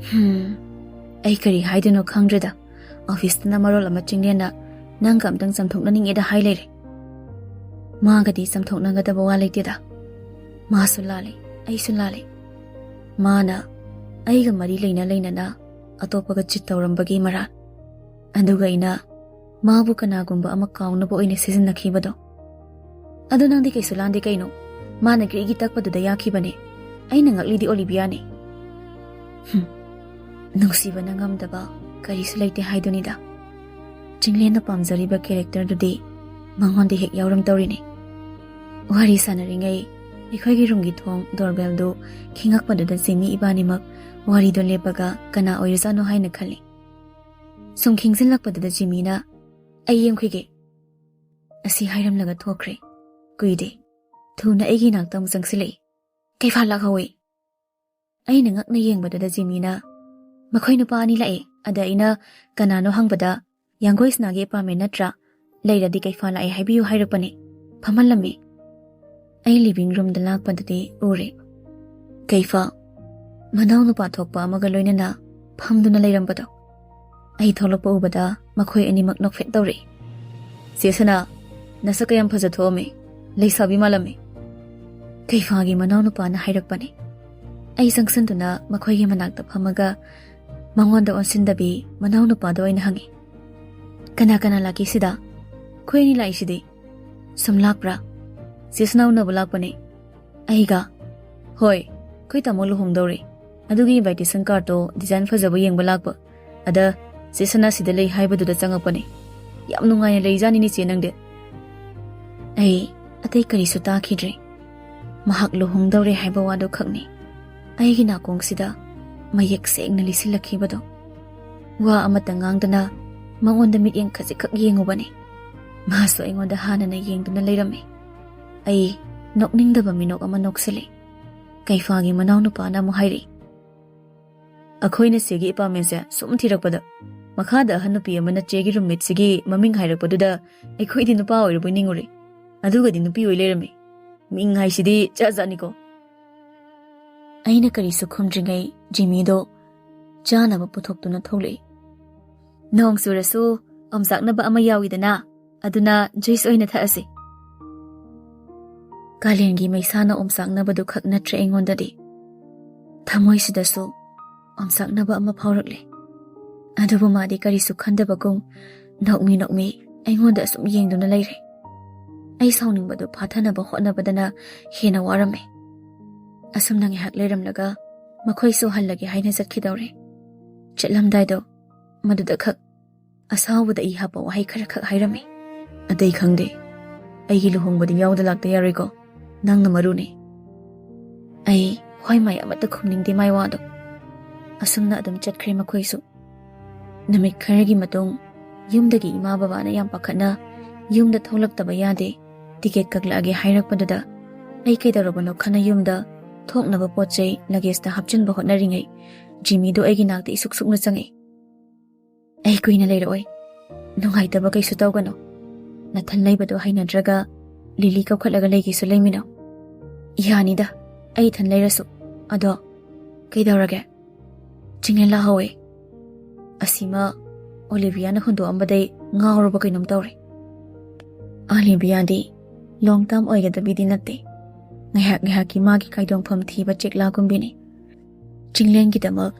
ꯍꯝ, ꯑꯩ ꯀꯔꯤ ꯍꯥꯏꯗꯣꯏꯅꯣ ꯈꯪꯗ꯭ꯔꯦꯗ꯫ ꯑꯣꯐꯤꯁꯇꯅ ꯃꯔꯣꯜ ꯑꯃ ꯆꯤꯡꯂꯦꯟꯅ ꯅꯪꯒ ꯑꯝꯇꯪ ꯆꯝꯊꯣꯛꯅꯅꯤꯡꯉꯦꯗ ꯍꯥꯏ ꯂꯩꯔꯦ꯫ ꯃꯥꯒꯗꯤ ꯆꯝꯊꯣꯛꯅꯒꯗꯕ ꯋꯥ ꯂꯩꯇꯦꯗ꯫ ꯃꯥꯁꯨ ꯂꯥꯜꯂꯦ, ꯑꯩꯁꯨ ꯂꯥꯜꯂꯦ꯫ ꯃꯥꯅ ꯑꯩꯒ ꯃꯔꯤ ꯂꯩꯅ ꯂꯩꯅꯅ ꯑꯇꯣꯞꯄꯒ ꯆꯤꯠ ꯇꯧꯔꯝꯕꯒꯤ ꯃꯔꯥꯜ꯫ ꯑꯗꯨꯒ ꯑꯩꯅ ꯃꯥꯕꯨ ꯀꯅꯥꯒꯨꯝꯕ ꯑꯃ ꯀꯥꯎꯅꯕ ꯑꯣꯏꯅ ꯁꯤꯖꯤꯟꯅꯈꯤꯕꯗꯣ꯫ ꯑꯗꯣ ꯅꯪꯗꯤ ꯀꯩꯁꯨ ꯂꯥꯟꯗꯦ ꯀꯩꯅꯣ? ꯃꯥꯅ ꯒ꯭ꯔꯤꯒꯤ ꯇꯛꯄꯗꯨꯗ ꯌꯥꯈꯤꯕꯅꯦ꯫ ꯑꯩꯅ ꯉꯛꯂꯤꯗꯤ ꯑꯣꯂꯤꯕꯤꯌꯥꯅꯦ꯫ ꯍꯨꯝ, ꯅꯨꯡꯁꯤꯕꯅ ꯉꯝꯗꯕ ꯀꯔꯤꯁꯨ ꯂꯩꯇꯦ ꯍꯥꯏꯗꯨꯅꯤꯗ꯫ ꯆꯤꯡꯂꯦꯟꯅ ꯄꯥꯝꯖꯔꯤꯕ characterꯗꯨꯗꯤ ꯃꯉꯣꯟꯗ ꯍꯦꯛ ꯌꯥꯎꯔꯝ ꯇꯧꯔꯤꯅꯦ꯫ ꯋꯥꯔꯤ ꯁꯥꯟꯅꯔꯤꯉꯩ ꯑꯩꯈꯣꯏꯒꯤ roomꯒꯤ ꯊꯣꯡ doorbellꯗꯨ ꯈꯤꯡꯉꯛꯄꯗꯨꯗ ꯖꯤꯃꯤ ꯏꯕꯥꯅꯤꯃꯛ ꯋꯥꯔꯤꯗꯣ ꯂꯦꯞꯄꯒ ꯀꯅꯥ ꯑꯣꯏꯔꯖꯥꯠꯅꯣ ꯍꯥꯏꯅ ꯈꯜꯂꯤ꯫ ꯁꯨꯝ ꯈꯤꯡꯖꯤꯜꯂꯛꯄꯗꯨꯗ ꯖꯤꯃꯤꯅ, "ꯑꯩ ꯌꯦꯡꯈꯤꯒꯦ" ꯑꯁꯤ ꯍꯥꯏꯔꯝꯂꯒ ꯊꯣꯛꯈ꯭ꯔꯦ꯫ ꯀꯨꯏꯗꯦ꯫ ꯊꯨꯅ ꯑꯩꯒꯤ ꯏꯅꯥꯛꯇ ꯑꯃꯨꯛ ꯆꯪꯁꯤꯜꯂꯛꯏ꯫ "ꯀꯩꯐꯥ ꯂꯥꯛꯍꯧꯋꯤ?" ꯑꯩꯅ ꯉꯛꯅ ꯌꯦꯡꯕꯗꯨꯗ ꯖꯤꯃꯤꯅ, "ꯃꯈꯣꯏ ꯅꯨꯄꯥ ꯑꯅꯤ ꯂꯥꯛꯑꯦ꯫ ꯑꯗ ꯑꯩꯅ ꯀꯅꯥꯅꯣ ꯍꯪꯕꯗ, ꯌꯥꯡꯒꯣꯏꯁꯅꯥꯒꯤ apartment ꯅꯠꯇ꯭ꯔꯥ? ꯂꯩꯔꯗꯤ ꯀꯩꯐꯥ ꯂꯥꯛꯑꯦ ꯍꯥꯏꯕꯤꯌꯨ ꯍꯥꯏꯔꯛꯄꯅꯦ꯫ ꯐꯝꯍꯜꯂꯝꯃꯤ꯫" ꯑꯩ living roomꯗ ꯂꯥꯛꯄꯗꯗꯤ ꯎꯔꯦ꯫ ꯀꯩꯐꯥ, ꯃꯅꯥꯎꯅꯨꯄꯥ ꯊꯣꯛꯄ ꯑꯃꯒ ꯂꯣꯏꯅꯅ ꯐꯝꯗꯨꯅ ꯂꯩꯔꯝꯕꯗꯣ꯫ ꯑꯩ ꯊꯣꯛꯂꯛꯄ ꯎꯕꯗ ꯃꯈꯣꯏ ꯑꯅꯤꯃꯛ ꯅꯣꯛꯐꯦꯠ ꯇꯧꯔꯛꯏ꯫ "ꯆꯦ ꯁꯅꯥ, ꯅꯁꯛꯀ ꯌꯥꯝ ꯐꯖ ꯊꯣꯛꯑꯝꯃꯤ꯫ ꯂꯩꯁꯥꯕꯤ ꯃꯥꯜꯂꯝꯃꯤ꯫" ꯀꯩꯐꯥꯒꯤ ꯃꯅꯥꯎꯅꯨꯄꯥꯅ ꯍꯥꯏꯔꯛꯄꯅꯤ꯫ ꯑꯩ ꯆꯪꯁꯤꯟꯗꯨꯅ ꯃꯈꯣꯏꯒꯤ ꯃꯅꯥꯛꯇ ꯐꯝꯃꯒ ꯃꯉꯣꯟꯗ ꯑꯣꯟꯁꯤꯟꯗꯕꯤ ꯃꯅꯥꯎꯅꯨꯄꯥꯗ ꯑꯣꯏꯅ ꯍꯪꯉꯤ, "ꯀꯅꯥ ꯀꯅꯥ ꯂꯥꯛꯀꯦ ꯁꯤꯗ? ꯑꯩꯈꯣꯏ ꯑꯅꯤ ꯂꯥꯛꯏꯁꯤꯗꯤ꯫" "ꯁꯨꯝ ꯂꯥꯛꯄ꯭ꯔꯥ?" "ꯆꯦ ꯁꯅꯥ ꯎꯅꯕ ꯂꯥꯛꯄꯅꯦ꯫" "ꯑꯩꯒ?" "ꯍꯣꯏ, ꯑꯩꯈꯣꯏ ꯇꯥꯃꯣ ꯂꯨꯍꯣꯡꯗꯧꯔꯦ꯫ ꯑꯗꯨꯒꯤ invitation cardꯇꯣ design ꯐꯖꯕ ꯌꯦꯡꯕ ꯂꯥꯛꯄ꯫ ꯑꯗ ꯆꯦ ꯁꯅꯥ ꯁꯤꯗ ꯂꯩ ꯍꯥꯏꯕꯗꯨꯗ ꯆꯪꯉꯛꯄꯅꯦ꯫ ꯌꯥꯝ ꯅꯨꯡꯉꯥꯏꯅ ꯂꯩꯖꯥꯠꯅꯤꯅꯦ ꯆꯦ ꯅꯪꯗꯤ꯫" ꯑꯩ ꯑꯇꯩ ꯀꯔꯤꯁꯨ ꯇꯥꯈꯤꯗ꯭ꯔꯦ꯫ ꯃꯍꯥꯛ ꯂꯨꯍꯣꯡꯗꯧꯔꯦ ꯍꯥꯏꯕ ꯋꯥꯗꯨ ꯈꯛꯅꯤ ꯑꯩꯒꯤ ꯅꯥꯀꯣꯡꯁꯤꯗ ꯃꯌꯦꯛ ꯁꯦꯡꯅ ꯂꯤꯁꯤꯜꯂꯛꯈꯤꯕꯗꯣ꯫ ꯋꯥ ꯑꯃꯠꯇ ꯉꯥꯡꯗꯅ ꯃꯉꯣꯟꯗ ꯃꯤꯠꯌꯦꯡ ꯈꯖꯤꯛꯈꯛ ꯌꯦꯡꯉꯨꯕꯅꯤ꯫ ꯃꯥꯁꯨ ꯑꯩꯉꯣꯟꯗ ꯍꯥꯟꯅꯅ ꯌꯦꯡꯗꯨꯅ ꯂꯩꯔꯝꯃꯤ꯫ ꯑꯩ ꯅꯣꯛꯅꯤꯡꯗꯕ ꯃꯤꯅꯣꯛ ꯑꯃ ꯅꯣꯛꯁꯤꯜꯂꯤ꯫ ꯀꯩꯐꯥꯒꯤ ꯃꯅꯥꯎꯅꯨꯄꯥꯅ ꯑꯃꯨꯛ ꯍꯥꯏꯔꯛꯏ, "ꯑꯩꯈꯣꯏꯅ ꯆꯦꯒꯤ apartmentꯁꯦ ꯁꯨꯝ ꯊꯤꯔꯛꯄꯗ ꯃꯈꯥꯗ ꯑꯍꯟ ꯅꯨꯄꯤ ꯑꯃꯅ ꯆꯦꯒꯤ ꯔꯨꯝꯃꯦꯠꯁꯤꯒꯤ ꯃꯃꯤꯡ ꯍꯥꯏꯔꯛꯄꯗꯨꯗ ꯑꯩꯈꯣꯏꯗꯤ ꯅꯨꯄꯥ ꯑꯣꯏꯔꯕꯣꯏ ꯅꯤꯡꯉꯨꯔꯦ꯫ ꯑꯗꯨꯒꯗꯤ ꯅꯨꯄꯤ ꯑꯣꯏ ꯂꯩꯔꯝꯃꯤ꯫ ꯃꯤꯡ ꯍꯥꯏꯁꯤꯗꯤ ꯖꯥꯠ ꯖꯥꯠꯅꯤꯀꯣ꯫ ꯑꯩꯅ ꯀꯔꯤꯁꯨ ꯈꯨꯝꯗ꯭ꯔꯤꯉꯩ ꯖꯤꯃꯤꯗꯣ ꯆꯥꯅꯕ ꯄꯨꯊꯣꯛꯇꯨꯅ ꯊꯣꯛꯂꯛꯏ꯫ "ꯅꯣꯡ ꯆꯨꯔꯁꯨ ꯑꯣꯝꯆꯥꯛꯅꯕ ꯑꯃ ꯌꯥꯎꯏꯗꯅ, ꯑꯗꯨꯅ ꯖꯨꯏꯁ ꯑꯣꯏꯅ ꯊꯛꯑꯁꯤ꯫" ꯀꯥꯂꯦꯟꯒꯤ ꯃꯩꯁꯥꯅ ꯑꯣꯝꯆꯥꯛꯅꯕꯗꯨ ꯈꯛ ꯅꯠꯇ꯭ꯔꯦ ꯑꯩꯉꯣꯟꯗꯗꯤ꯫ ꯊꯃꯣꯏꯁꯤꯗꯁꯨ ꯑꯣꯝꯆꯥꯛꯅꯕ ꯑꯃ ꯐꯥꯎꯔꯛꯂꯦ꯫ ꯑꯗꯨꯕꯨ ꯃꯥꯗꯤ ꯀꯔꯤꯁꯨ ꯈꯟꯗꯕꯒꯨꯝ ꯅꯣꯛꯃꯤ ꯅꯣꯛꯃꯤ ꯑꯩꯉꯣꯟꯗ ꯑꯁꯨꯝ ꯌꯦꯡꯗꯨꯅ ꯂꯩꯔꯦ꯫ ꯑꯩ ꯁꯥꯎꯅꯤꯡꯕꯗꯨ ꯐꯥꯊꯅꯕ ꯍꯣꯠꯅꯕꯗꯅ ꯍꯦꯟꯅ ꯋꯥꯔꯝꯃꯦ꯫ ꯑꯁꯨꯝꯅ ꯉꯥꯏꯍꯥꯛ ꯂꯩꯔꯝꯂꯒ ꯃꯈꯣꯏꯁꯨ ꯍꯜꯂꯒꯦ ꯍꯥꯏꯅ ꯆꯠꯈꯤꯗꯧꯔꯦ꯫ ꯆꯠꯂꯝꯗꯥꯏꯗꯣ ꯃꯗꯨꯗ ꯈꯛ ꯑꯁꯥꯎꯕꯗ ꯏ ꯍꯥꯞꯄ ꯋꯥꯍꯩ ꯈꯔ ꯈꯛ ꯍꯥꯏꯔꯝꯃꯤ꯫ "ꯑꯇꯩ ꯈꯪꯗꯦ, ꯑꯩꯒꯤ ꯂꯨꯍꯣꯡꯕꯗꯤ ꯌꯥꯎꯗ ꯂꯥꯛꯇ ꯌꯥꯔꯣꯏꯀꯣ, ꯅꯪꯅ ꯃꯔꯨꯅꯤ꯫" ꯑꯩ ꯍꯣꯏ ꯃꯥꯏ ꯑꯃꯠꯇ ꯈꯨꯝꯅꯤꯡꯗꯦ ꯃꯥꯏ ꯋꯥꯗꯣ꯫ ꯑꯁꯨꯝꯅ ꯑꯗꯨꯝ ꯆꯠꯈ꯭ꯔꯦ ꯃꯈꯣꯏꯁꯨ꯫ ꯅꯨꯃꯤꯠ ꯈꯔꯒꯤ ꯃꯇꯨꯡ ꯌꯨꯝꯗꯒꯤ ꯏꯃꯥ ꯕꯕꯥꯅ ꯌꯥꯝ ꯄꯥꯈꯠꯅ ꯌꯨꯝꯗ ꯊꯣꯛꯂꯛꯇꯕ ꯌꯥꯗꯦ, ꯇꯤꯀꯦꯠ ꯀꯛꯂꯛꯑꯒꯦ ꯍꯥꯏꯔꯛꯄꯗꯨꯗ ꯑꯩ ꯀꯩꯗꯧꯔꯕꯅꯣ ꯈꯟꯅ ꯌꯨꯝꯗ ꯊꯣꯛꯅꯕ ꯄꯣꯠ ꯆꯩ ꯂꯒꯦꯖꯇ ꯍꯥꯞꯆꯤꯟꯕ ꯍꯣꯠꯅꯔꯤꯉꯩ ꯖꯤꯃꯤꯗꯣ ꯑꯩꯒꯤ ꯅꯥꯛꯇ ꯏꯁꯨꯛ ꯁꯨꯛꯅ ꯆꯪꯉꯛꯏ꯫ "ꯑꯩ ꯀꯨꯏꯅ ꯂꯩꯔꯛꯑꯣꯏ꯫ ꯅꯨꯡꯉꯥꯏꯇꯕ ꯀꯩꯁꯨ ꯇꯧꯒꯅꯨ꯫ ꯅꯊꯟ ꯂꯩꯕꯗꯣ ꯍꯩꯅꯗ꯭ꯔꯒ ꯂꯤꯂꯤ ꯀꯧꯈꯠꯂꯒ ꯂꯩꯒꯦꯁꯨ ꯂꯩꯃꯤꯟꯅꯧ꯫" "ꯌꯥꯅꯤꯗ, ꯑꯩ ꯏꯊꯟ ꯂꯩꯔꯁꯨ꯫ ꯑꯗꯣ ꯀꯩꯗꯧꯔꯒꯦ?" "ꯆꯤꯡꯂꯦꯟ ꯂꯥꯛꯍꯧꯋꯦ꯫" ꯑꯁꯤꯃ ꯑꯣꯂꯤꯚꯤꯌꯥꯅ ꯍꯨꯟꯗꯣꯛꯑꯝꯕꯗꯩ ꯉꯥꯎꯔꯕ ꯀꯩꯅꯣꯝ ꯇꯧꯔꯦ꯫ ꯑꯣꯂꯤꯚꯤꯌꯥꯗꯤ ꯂꯣꯡ ꯇꯥꯝ ꯑꯣꯏꯒꯗꯕꯤꯗꯤ ꯅꯠꯇꯦ꯫ ꯉꯥꯏꯍꯥꯛ ꯉꯥꯏꯍꯥꯛꯀꯤ ꯃꯥꯒꯤ ꯀꯥꯏꯗꯣꯡꯐꯝ ꯊꯤꯕ ꯆꯦꯛꯂꯥꯒꯨꯝꯕꯤꯅꯤ꯫ ꯆꯤꯡꯂꯦꯟꯒꯤꯗꯃꯛ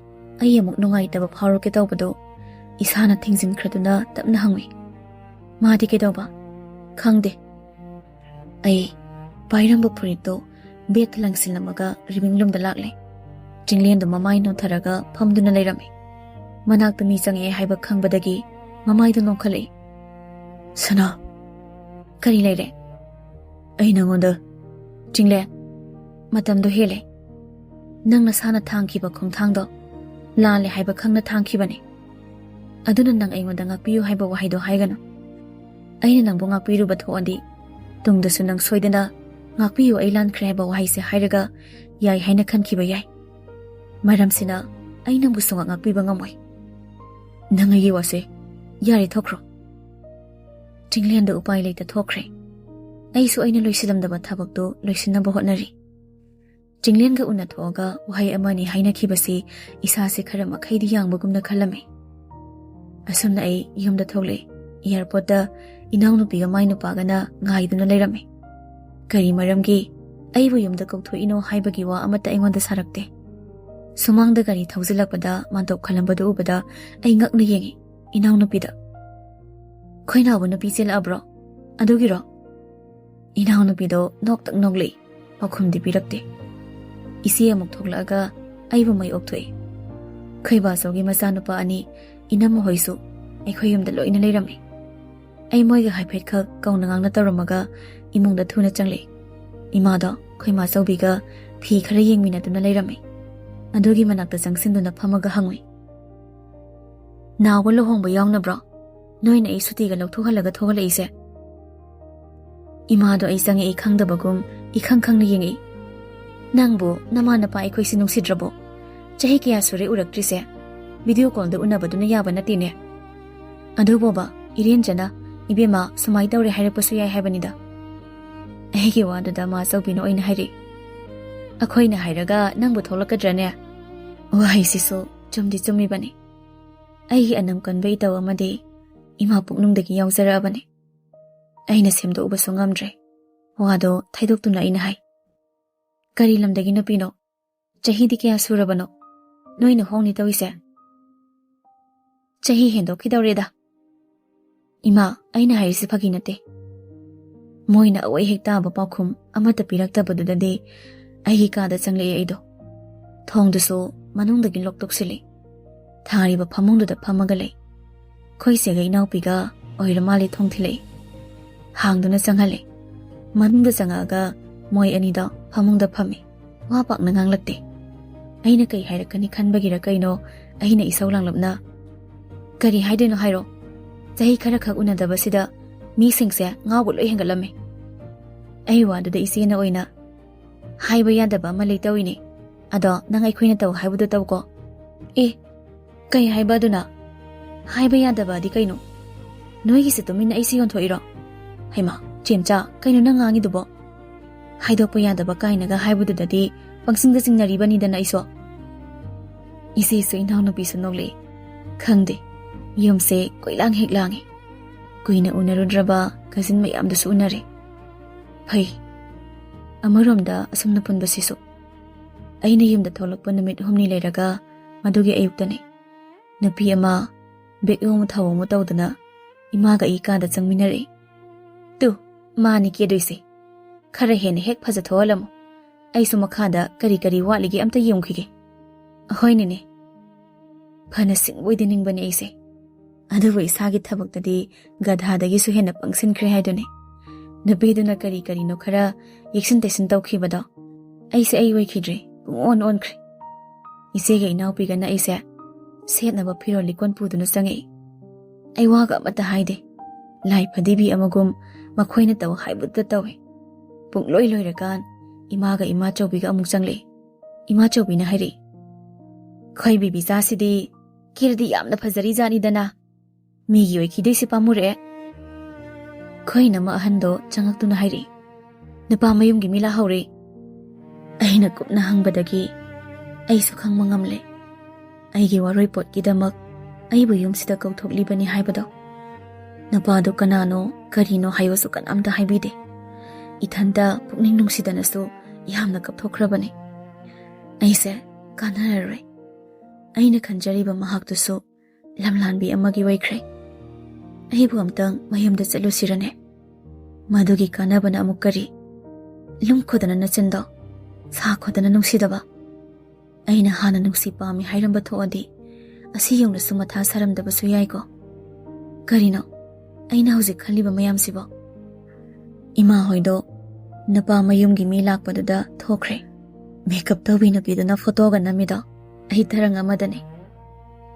ꯑꯩ ꯑꯃꯨꯛ ꯅꯨꯡꯉꯥꯏꯇꯕ ꯐꯥꯎꯔꯛꯀꯦ ꯇꯧꯕꯗꯣ ꯏꯁꯥꯅ ꯊꯤꯡꯖꯤꯟꯈ꯭ꯔꯗꯨꯅ ꯇꯞꯅ ꯍꯪꯉꯤ꯫ "ꯃꯥꯗꯤ ꯀꯩꯗꯧꯕ?" "ꯈꯪꯗꯦ꯫" ꯑꯩ ꯄꯥꯏꯔꯝꯕ ꯐꯨꯔꯤꯠꯇꯣ ꯕꯦꯠꯇ ꯂꯪꯁꯤꯜꯂꯝꯃꯒ ꯔꯤꯕꯤꯡ ꯔꯨꯝꯗ ꯂꯥꯛꯂꯦ꯫ ꯆꯤꯡꯂꯦꯟꯗꯣ ꯃꯃꯥꯏ ꯅꯣꯟꯊꯔꯒ ꯐꯝꯗꯨꯅ ꯂꯩꯔꯝꯃꯤ꯫ ꯃꯅꯥꯛꯇ ꯃꯤ ꯆꯪꯉꯛꯑꯦ ꯍꯥꯏꯕ ꯈꯪꯕꯗꯒꯤ ꯃꯃꯥꯏꯗꯣ ꯅꯣꯛꯈꯠꯂꯛꯏ꯫ "ꯁꯅꯥ, ꯀꯔꯤ ꯂꯩꯔꯦ?" "ꯑꯩ ꯅꯉꯣꯟꯗ..." "ꯆꯤꯡꯂꯦꯟ, ꯃꯇꯝꯗꯣ ꯍꯦꯜꯂꯦ꯫ ꯅꯪ ꯅꯁꯥꯅ ꯊꯥꯡꯈꯤꯕ ꯈꯣꯡꯊꯥꯡꯗꯣ ꯂꯥꯜꯂꯦ ꯍꯥꯏꯕ ꯈꯪꯅ ꯊꯥꯡꯈꯤꯕꯅꯦ꯫ ꯑꯗꯨꯅ ꯅꯪ ꯑꯩꯉꯣꯟꯗ ꯉꯥꯛꯄꯤꯌꯨ ꯍꯥꯏꯕ ꯋꯥꯍꯩꯗꯣ ꯍꯥꯏꯒꯅꯨ꯫ ꯑꯩꯅ ꯅꯪꯕꯨ ꯉꯥꯛꯄꯤꯔꯨꯕ ꯊꯣꯛꯑꯗꯤ ꯇꯨꯡꯗꯁꯨ ꯅꯪ ꯁꯣꯏꯗꯅ 'ꯉꯥꯛꯄꯤꯌꯨ, ꯑꯩ ꯂꯥꯟꯈ꯭ꯔꯦ' ꯍꯥꯏꯕ ꯋꯥꯍꯩꯁꯦ ꯍꯥꯏꯔꯒ ꯌꯥꯏ ꯍꯥꯏꯅ ꯈꯟꯈꯤꯕ ꯌꯥꯏ꯫ ꯃꯔꯝꯁꯤꯅ ꯑꯩ ꯅꯪꯕꯨ ꯁꯨꯡꯉꯥꯛ ꯉꯥꯛꯄꯤꯕ ꯉꯝꯃꯣꯏ꯫" "ꯅꯪ ꯑꯩꯒꯤ ꯋꯥꯁꯦ, ꯌꯥꯔꯦ, ꯊꯣꯛꯈ꯭ꯔꯣ꯫" ꯆꯤꯡꯂꯦꯟꯗ ꯎꯄꯥꯏ ꯂꯩꯇ ꯊꯣꯛꯈ꯭ꯔꯦ꯫ ꯑꯩꯁꯨ ꯑꯩꯅ ꯂꯣꯏꯁꯤꯜꯂꯝꯗꯕ ꯊꯕꯛꯇꯨ ꯂꯣꯏꯁꯤꯟꯅꯕ ꯍꯣꯠꯅꯔꯤ꯫ ꯆꯤꯡꯂꯦꯟꯒ ꯎꯅ ꯊꯣꯛꯑꯒ ꯋꯥꯍꯩ ꯑꯃꯅꯤ ꯍꯥꯏꯅꯈꯤꯕꯁꯤ ꯏꯁꯥꯁꯦ ꯈꯔ ꯃꯈꯩꯗꯤ ꯌꯥꯡꯕꯒꯨꯝꯅ ꯈꯜꯂꯝꯃꯤ꯫ ꯑꯁꯨꯝꯅ ꯑꯩ ꯌꯨꯝꯗ ꯊꯣꯛꯂꯛꯏ꯫ ꯑꯦꯌꯥꯔꯄꯣꯔꯠꯇ ꯏꯅꯥꯎꯅꯨꯄꯤꯒ ꯃꯥꯏ ꯅꯨꯄꯥꯒꯅ ꯉꯥꯏꯗꯨꯅ ꯂꯩꯔꯝꯃꯤ꯫ ꯀꯔꯤ ꯃꯔꯝꯒꯤ ꯑꯩꯕꯨ ꯌꯨꯝꯗ ꯀꯧꯊꯣꯛꯏꯅꯣ ꯍꯥꯏꯕꯒꯤ ꯋꯥ ꯑꯃꯠꯇ ꯑꯩꯉꯣꯟꯗ ꯁꯥꯔꯛꯇꯦ꯫ ꯁꯨꯃꯥꯡꯗ ꯒꯥꯔꯤ ꯊꯧꯖꯤꯜꯂꯛꯄꯗ ꯃꯥꯟꯇꯣꯞ ꯈꯜꯂꯝꯕꯗꯨ ꯎꯕꯗ ꯑꯩ ꯉꯛꯅ ꯌꯦꯡꯉꯤ꯫ ꯏꯅꯥꯎꯅꯨꯄꯤꯗ, "ꯈꯣꯏꯅꯥꯎꯕ ꯅꯨꯄꯤ ꯆꯦꯜꯂꯛꯑꯕ꯭ꯔꯣ? ꯑꯗꯨꯒꯤꯔꯣ?" ꯏꯅꯥꯎꯅꯨꯄꯤꯗꯣ ꯅꯣꯛꯇꯛ ꯅꯣꯛꯂꯛꯏ꯫ ꯄꯥꯎꯈꯨꯝꯗꯤ ꯄꯤꯔꯛꯇꯦ꯫ ꯏꯆꯦ ꯑꯃꯨꯛ ꯊꯣꯛꯂꯛꯑꯒ ꯑꯩꯕꯨ ꯃꯩ ꯑꯣꯛꯊꯣꯛꯏ꯫ ꯈꯣꯏꯕꯥꯆꯧꯒꯤ ꯃꯆꯥꯅꯨꯄꯥ ꯑꯅꯤ, ꯏꯅꯝꯃ ꯍꯣꯏꯁꯨ ꯑꯩꯈꯣꯏ ꯌꯨꯝꯗ ꯂꯣꯏꯅ ꯂꯩꯔꯝꯃꯤ꯫ ꯑꯩ ꯃꯣꯏꯒ ꯍꯥꯏꯐꯦꯠꯈꯛ ꯀꯧꯅ ꯉꯥꯡꯅ ꯇꯧꯔꯝꯃꯒ ꯏꯃꯨꯡꯗ ꯊꯨꯅ ꯆꯪꯂꯛꯏ꯫ ꯏꯃꯥꯗꯣ ꯈꯣꯏꯃꯥꯆꯧꯕꯤꯒ ꯐꯤ ꯈꯔ ꯌꯦꯡꯃꯤꯟꯅꯗꯨꯅ ꯂꯩꯔꯝꯃꯤ꯫ ꯑꯗꯨꯒꯤ ꯃꯅꯥꯛꯇ ꯆꯪꯁꯤꯟꯗꯨꯅ ꯐꯝꯃꯒ ꯍꯪꯉꯨꯏ, "ꯅꯥꯎꯕ ꯂꯨꯍꯣꯡꯕ ꯌꯥꯎꯅꯕ꯭ꯔꯣ? ꯅꯣꯏꯅ ꯑꯩ ꯁꯨꯇꯤꯒ ꯂꯧꯊꯣꯛꯍꯜꯂꯒ ꯊꯣꯛꯍꯜꯂꯛꯏꯁꯦ?" ꯏꯃꯥꯗꯣ ꯑꯩ ꯆꯪꯉꯛꯏ ꯈꯪꯗꯕꯒꯨꯝ ꯏꯈꯪ ꯈꯪꯅ ꯌꯦꯡꯉꯛꯏ꯫ "ꯅꯪꯕꯨ ꯅꯃꯥ ꯅꯄꯥ ꯑꯩꯈꯣꯏꯁꯦ ꯅꯨꯡꯁꯤꯗ꯭ꯔꯕꯣ? ꯆꯍꯤ ꯀꯌꯥ ꯁꯨꯔꯦ ꯎꯔꯛꯇ꯭ꯔꯤꯁꯦ? ꯚꯤꯗꯤꯑꯣ ꯀꯣꯜꯗ ꯎꯅꯕꯗꯨꯅ ꯌꯥꯕ ꯅꯠꯇꯦꯅꯦ꯫" ꯑꯗꯨꯕꯣꯕ, ꯏꯔꯦꯟꯖꯅ, "ꯏꯕꯦꯝꯃ, ꯁꯨꯃꯥꯏ ꯇꯧꯔꯦ ꯍꯥꯏꯔꯛꯄꯁꯨ ꯌꯥꯏ ꯍꯥꯏꯕꯅꯤꯗ꯫" ꯑꯩꯒꯤ ꯋꯥꯗꯨꯗ ꯃꯥꯆꯧꯕꯤꯅ ꯑꯣꯏꯅ ꯍꯥꯏꯔꯛꯏ, "ꯑꯩꯈꯣꯏꯅ ꯍꯥꯏꯔꯒ ꯅꯪꯕꯨ ꯊꯣꯛꯂꯛꯀꯗ꯭ꯔꯅꯦ?" ꯋꯥꯍꯩꯁꯤꯁꯨ ꯆꯨꯝꯗꯤ ꯆꯨꯝꯃꯤꯕꯅꯤ꯫ ꯑꯩꯒꯤ ꯑꯅꯝ ꯀꯟꯕ ꯏꯇꯧ ꯑꯃꯗꯤ ꯏꯃꯥ ꯄꯨꯛꯅꯨꯡꯗꯒꯤ ꯌꯥꯎꯖꯔꯛꯑꯕꯅꯤ꯫ ꯑꯩꯅ ꯁꯦꯝꯗꯣꯛꯎꯕꯁꯨ ꯉꯝꯗ꯭ꯔꯦ꯫ ꯋꯥꯗꯣ ꯊꯩꯗꯣꯛꯇꯨꯅ ꯑꯩꯅ ꯍꯥꯏ, "ꯀꯔꯤ ꯂꯝꯗꯒꯤ ꯅꯨꯄꯤꯅꯣ? ꯆꯍꯤꯗꯤ ꯀꯌꯥ ꯁꯨꯔꯕꯅꯣ? ꯅꯣꯏꯅ ꯍꯣꯡꯅꯤ ꯇꯧꯔꯤꯁꯦ?" "ꯆꯍꯤ ꯍꯦꯟꯗꯣꯛꯈꯤꯗꯧꯔꯦꯗ꯫" "ꯏꯃꯥ, ꯑꯩꯅ ꯍꯥꯏꯔꯤꯁꯦ ꯐꯥꯒꯤ ꯅꯠꯇꯦ꯫" ꯃꯣꯏꯅ ꯑꯋꯣꯏ ꯍꯦꯛ ꯇꯥꯕ ꯄꯥꯎꯈꯨꯝ ꯑꯃꯠꯇ ꯄꯤꯔꯛꯇꯕꯗꯨꯗꯗꯤ ꯑꯩꯒꯤ ꯀꯥꯗ ꯆꯪꯂꯛꯑꯦ ꯑꯩꯗꯣ꯫ ꯊꯣꯡꯗꯨꯁꯨ ꯃꯅꯨꯡꯗꯒꯤ ꯂꯣꯛ ꯇꯣꯛꯁꯤꯜꯂꯤ꯫ ꯊꯥꯔꯤꯕ ꯐꯃꯨꯡꯗꯨꯗ ꯐꯝꯃꯒ ꯂꯩ꯫ ꯑꯩꯈꯣꯏ ꯆꯦꯒ ꯏꯅꯥꯎꯄꯤꯒ ꯑꯣꯏꯔ ꯃꯥꯜꯂꯦ ꯊꯣꯡ ꯊꯤꯜꯂꯛꯏ꯫ ꯍꯥꯡꯗꯨꯅ ꯆꯪꯍꯜꯂꯦ꯫ ꯃꯅꯨꯡꯗ ꯆꯪꯉꯛꯑꯒ ꯃꯣꯏ ꯑꯅꯤꯗꯣ ꯐꯃꯨꯡꯗ ꯐꯝꯃꯤ꯫ ꯋꯥ ꯄꯥꯛꯅ ꯉꯥꯡꯂꯛꯇꯦ꯫ ꯑꯩꯅ ꯀꯩ ꯍꯥꯏꯔꯛꯀꯅꯤ ꯈꯟꯕꯒꯤꯔ ꯀꯩꯅꯣ, ꯑꯩꯅ ꯏꯁꯧ ꯂꯥꯡꯂꯞꯅ, "ꯀꯔꯤ ꯍꯥꯏꯗꯣꯏꯅꯣ ꯍꯥꯏꯔꯣ? ꯆꯍꯤ ꯈꯔ ꯈꯛ ꯎꯅꯗꯕꯁꯤꯗ ꯃꯤꯁꯤꯡꯁꯦ ꯉꯥꯎꯕ ꯂꯣꯏ ꯍꯦꯟꯒꯠꯂꯝꯃꯦ꯫" ꯑꯩ ꯋꯥꯗꯨꯗ ꯏꯆꯦꯅ ꯑꯣꯏꯅ, "ꯍꯥꯏꯕ ꯌꯥꯗꯕ ꯑꯃ ꯂꯩ ꯇꯧꯔꯤꯅꯦ꯫ ꯑꯗꯣ ꯅꯪ ꯑꯩꯈꯣꯏꯅ ꯇꯧ ꯍꯥꯏꯕꯗꯣ ꯇꯧꯀꯣ꯫" "ꯑꯦ, ꯀꯩ ꯍꯥꯏꯕ ꯑꯗꯨꯅ?" ꯍꯥꯏꯕ ꯌꯥꯗꯕꯗꯤ ꯀꯩꯅꯣ? ꯅꯣꯏꯒꯤꯁꯦ ꯇꯨꯃꯤꯟꯅ ꯑꯩꯁꯦ ꯌꯣꯟꯊꯣꯛꯏꯔꯣ? ꯍꯩꯃꯥ, ꯆꯦꯝꯆꯥ, ꯀꯩꯅꯣ ꯅꯪ ꯉꯥꯡꯉꯤꯗꯨꯕꯣ? ꯍꯥꯏꯗꯣꯛꯄ ꯌꯥꯗꯕ ꯀꯥꯏꯅꯒ ꯍꯥꯏꯕꯗꯨꯗꯗꯤ ꯄꯪꯁꯤꯡꯗ ꯆꯤꯡꯅꯔꯤꯕꯅꯤꯗꯅ ꯑꯩꯁꯨ꯫ ꯏꯆꯦꯁꯨ ꯏꯅꯥꯎꯅꯨꯄꯤꯁꯨ ꯅꯣꯛꯂꯛꯏ꯫ ꯈꯪꯗꯦ, ꯌꯨꯝꯁꯦ ꯀꯣꯏꯂꯥꯡ ꯍꯦꯛ ꯂꯥꯡꯉꯤ꯫ ꯀꯨꯏꯅ ꯎꯅꯔꯨꯗ꯭ꯔꯕ ꯀꯖꯤꯟ ꯃꯌꯥꯝꯗꯨꯁꯨ ꯎꯅꯔꯦ꯫ ꯐꯩ, ꯑꯃꯔꯣꯝꯗ ꯑꯁꯨꯝꯅ ꯄꯨꯟꯕꯁꯤꯁꯨ꯫ ꯑꯩꯅ ꯌꯨꯝꯗ ꯊꯣꯛꯂꯛꯄ ꯅꯨꯃꯤꯠ ꯍꯨꯝꯅꯤ ꯂꯩꯔꯒ ꯃꯗꯨꯒꯤ ꯑꯌꯨꯛꯇꯅꯤ꯫ ꯅꯨꯄꯤ ꯑꯃ ꯕꯦꯛ ꯑꯃ ꯊꯧ ꯑꯃ ꯇꯧꯗꯅ ꯏꯃꯥꯒ ꯑꯩ ꯀꯥꯗ ꯆꯪꯃꯤꯟꯅꯔꯛꯏ꯫ "ꯇꯨ, ꯃꯥꯅꯤ ꯀꯦꯗꯣꯏꯁꯦ꯫ ꯈꯔ ꯍꯦꯟꯅ ꯍꯦꯛ ꯐꯖꯊꯣꯛꯍꯜꯂꯝꯃꯨ꯫ ꯑꯩꯁꯨ ꯃꯈꯥꯗ ꯀꯔꯤ ꯀꯔꯤ ꯋꯥꯠꯂꯤꯒꯦ ꯑꯝꯇ ꯌꯦꯡꯈꯤꯒꯦ꯫" "ꯑꯍꯣꯏꯅꯦꯅꯦ꯫" ꯐꯅ ꯁꯤꯡꯕꯣꯏꯗꯤ ꯅꯤꯡꯕꯅꯦ ꯑꯩꯁꯦ, ꯑꯗꯨꯕꯨ ꯏꯁꯥꯒꯤ ꯊꯕꯛꯇꯗꯤ ꯒꯙꯥꯗꯒꯤꯁꯨ ꯍꯦꯟꯅ ꯄꯪꯁꯤꯟꯈ꯭ꯔꯦ ꯍꯥꯏꯗꯨꯅꯤ꯫ ꯅꯨꯄꯤꯗꯨꯅ ꯀꯔꯤ ꯀꯔꯤꯅꯣ ꯈꯔ ꯌꯦꯛꯁꯤꯟ ꯇꯩꯁꯤꯟ ꯇꯧꯈꯤꯕꯗꯣ ꯑꯩꯁꯦ ꯑꯩ ꯑꯣꯏꯈꯤꯗ꯭ꯔꯦ, ꯄꯨꯡꯑꯣꯟ ꯑꯣꯟꯈ꯭ꯔꯦ꯫ ꯏꯆꯦꯒ ꯏꯅꯥꯎꯄꯤꯒꯅ ꯑꯩꯁꯦ ꯁꯦꯠꯅꯕ ꯐꯤꯔꯣꯜ ꯂꯤꯀꯣꯟ ꯄꯨꯗꯨꯅ ꯆꯪꯉꯛꯏ꯫ ꯑꯩ ꯋꯥꯒ ꯑꯃꯠꯇ ꯍꯥꯏꯗꯦ꯫ ꯂꯥꯏ ꯐꯗꯤꯕꯤ ꯑꯃꯒꯨꯝ ꯃꯈꯣꯏꯅ ꯇꯧ ꯍꯥꯏꯕꯗꯨꯗ ꯇꯧꯏ꯫ ꯄꯨꯡꯂꯣꯏ ꯂꯣꯏꯔꯀꯥꯟ ꯏꯃꯥꯒ ꯏꯃꯥꯆꯧꯕꯤꯒ ꯑꯃꯨꯛ ꯆꯪꯂꯛꯏ꯫ ꯏꯃꯥꯆꯧꯕꯤꯅ ꯍꯥꯏꯔꯛꯏ, "ꯈꯣꯏ ꯕꯤꯕꯤꯆꯥꯁꯤꯗꯤ ꯀꯦꯔꯗꯤ ꯌꯥꯝꯅ ꯐꯖꯔꯤ ꯖꯥꯠꯅꯤꯗꯅ꯫ ꯃꯤꯒꯤ ꯑꯣꯏꯈꯤꯗꯣꯏꯁꯤ ꯄꯥꯝꯃꯨꯔꯛꯑꯦ꯫" ꯈꯣꯏ ꯏꯅꯝꯃ ꯑꯍꯟꯗꯣ ꯆꯪꯉꯛꯇꯨꯅ ꯍꯥꯏꯔꯛꯏ, "ꯅꯨꯄꯥ ꯃꯌꯨꯝꯒꯤ ꯃꯤ ꯂꯥꯛꯍꯧꯔꯦ꯫" ꯑꯩꯅ ꯀꯨꯞꯅ ꯍꯪꯕꯗꯒꯤ ꯑꯩꯁꯨ ꯈꯪꯕ ꯉꯝꯂꯦ꯫ ꯑꯩꯒꯤ ꯋꯥꯔꯣꯏꯄꯣꯠꯀꯤꯗꯃꯛ ꯑꯩꯕꯨ ꯌꯨꯝꯁꯤꯗ ꯀꯧꯊꯣꯛꯂꯤꯕꯅꯤ ꯍꯥꯏꯕꯗꯣ꯫ ꯅꯨꯄꯥꯗꯨ ꯀꯅꯥꯅꯣ, ꯀꯔꯤꯅꯣ ꯍꯥꯏꯌꯣꯁꯨ ꯀꯅꯥꯝꯇ ꯍꯥꯏꯕꯤꯗꯦ꯫ ꯏꯊꯟꯇ ꯄꯨꯛꯅꯤꯡ ꯅꯨꯡꯁꯤꯗꯅꯁꯨ ꯌꯥꯝꯅ ꯀꯞꯊꯣꯛꯈ꯭ꯔꯕꯅꯤ꯫ ꯑꯩꯁꯦ ꯀꯥꯟꯅꯔꯔꯣꯏ꯫ ꯑꯩꯅ ꯈꯟꯖꯔꯤꯕ ꯃꯍꯥꯛꯇꯨꯁꯨ ꯂꯝꯂꯥꯟꯕꯤ ꯑꯃꯒꯤ ꯑꯣꯏꯈ꯭ꯔꯦ꯫ ꯑꯩꯕꯨ ꯑꯝꯇꯪ ꯃꯌꯨꯝꯗ ꯆꯠꯂꯨꯁꯤꯔꯅꯦ? ꯃꯗꯨꯒꯤ ꯀꯥꯟꯅꯕꯅ ꯑꯃꯨꯛ ꯀꯔꯤ? ꯂꯨꯝꯈꯣꯗꯅ ꯅꯆꯤꯟꯗꯣ, ꯁꯥꯈꯣꯗꯅ ꯅꯨꯡꯁꯤꯗꯕ꯫ ꯑꯩꯅ ꯍꯥꯟꯅ ꯅꯨꯡꯁꯤ ꯄꯥꯝꯃꯤ ꯍꯥꯏꯔꯝꯕ ꯊꯣꯛꯑꯗꯤ ꯑꯁꯤ ꯌꯧꯅꯁꯨ ꯃꯊꯥ ꯁꯥꯔꯝꯗꯕꯁꯨ ꯌꯥꯏꯀꯣ꯫ ꯀꯔꯤꯅꯣ ꯑꯩꯅ ꯍꯧꯖꯤꯛ ꯈꯜꯂꯤꯕ ꯃꯌꯥꯝꯁꯤꯕꯣ? ꯏꯃꯥ ꯍꯣꯏꯗꯣ ꯅꯨꯄꯥ ꯃꯌꯨꯝꯒꯤ ꯃꯤ ꯂꯥꯛꯄꯗꯨꯗ ꯊꯣꯛꯈ꯭ꯔꯦ꯫ ꯃꯦꯀꯞ ꯇꯧꯕꯤ ꯅꯨꯄꯤꯗꯨꯅ ꯐꯣꯇꯣꯒ ꯅꯝꯃꯤꯗꯣ ꯑꯩ ꯇꯔꯪ ꯑꯃꯗꯅꯦ꯫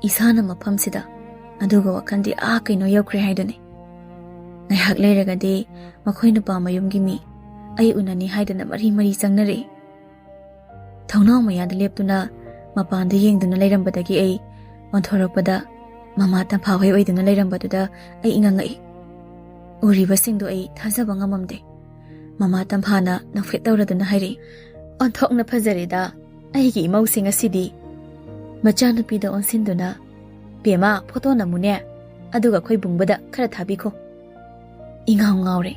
ꯏꯁꯥꯅ ꯃꯐꯝꯁꯤꯗ, ꯑꯗꯨꯒ ꯋꯥꯈꯜꯗꯤ ꯑꯥ ꯀꯩꯅꯣ ꯌꯧꯈ꯭ꯔꯦ ꯍꯥꯏꯗꯨꯅꯤ꯫ ꯉꯥꯏꯍꯥꯛ ꯂꯩꯔꯒꯗꯤ ꯃꯈꯣꯏ ꯅꯨꯄꯥ ꯃꯌꯨꯝꯒꯤ ꯃꯤ ꯑꯩ ꯎꯅꯅꯤ ꯍꯥꯏꯗꯨꯅ ꯃꯔꯤ ꯃꯔꯤ ꯆꯪꯅꯔꯛꯏ꯫ ꯊꯣꯡꯅꯥꯎ ꯃꯌꯥꯗ ꯂꯦꯞꯇꯨꯅ ꯃꯄꯥꯟꯗ ꯌꯦꯡꯗꯨꯅ ꯂꯩꯔꯝꯕꯗꯒꯤ ꯑꯩ ꯑꯣꯟꯊꯣꯔꯛꯄꯗ ꯃꯃꯥ ꯇꯝꯐꯥ ꯍꯣꯏ ꯑꯣꯏꯗꯨꯅ ꯂꯩꯔꯝꯕꯗꯨꯗ ꯑꯩ ꯏꯉꯛꯉꯛꯏ꯫ ꯎꯔꯤꯕꯁꯤꯡꯗꯨ ꯑꯩ ꯊꯥꯖꯕ ꯉꯝꯃꯝꯗꯦ꯫ ꯃꯃꯥ ꯇꯝꯐꯥꯅ ꯅꯣꯛꯐꯦꯠ ꯇꯧꯔꯗꯨꯅ ꯍꯥꯏꯔꯛꯏ, "ꯑꯣꯟꯊꯣꯛꯅ ꯐꯖꯔꯦꯗ ꯑꯩꯒꯤ ꯏꯃꯧꯁꯤꯡ ꯑꯁꯤꯗꯤ!" ꯃꯆꯥꯅꯨꯄꯤꯗ ꯑꯣꯟꯁꯤꯟꯗꯨꯅ, "ꯕꯦꯝꯃ, ꯐꯣꯇꯣ ꯅꯝꯃꯨꯅꯦ, ꯑꯗꯨꯒ ꯑꯩꯈꯣꯏ ꯕꯨꯡꯕꯗ ꯈꯔ ꯊꯥꯕꯤꯈꯣ꯫" ꯏꯉꯥꯎ ꯉꯥꯎꯔꯦ꯫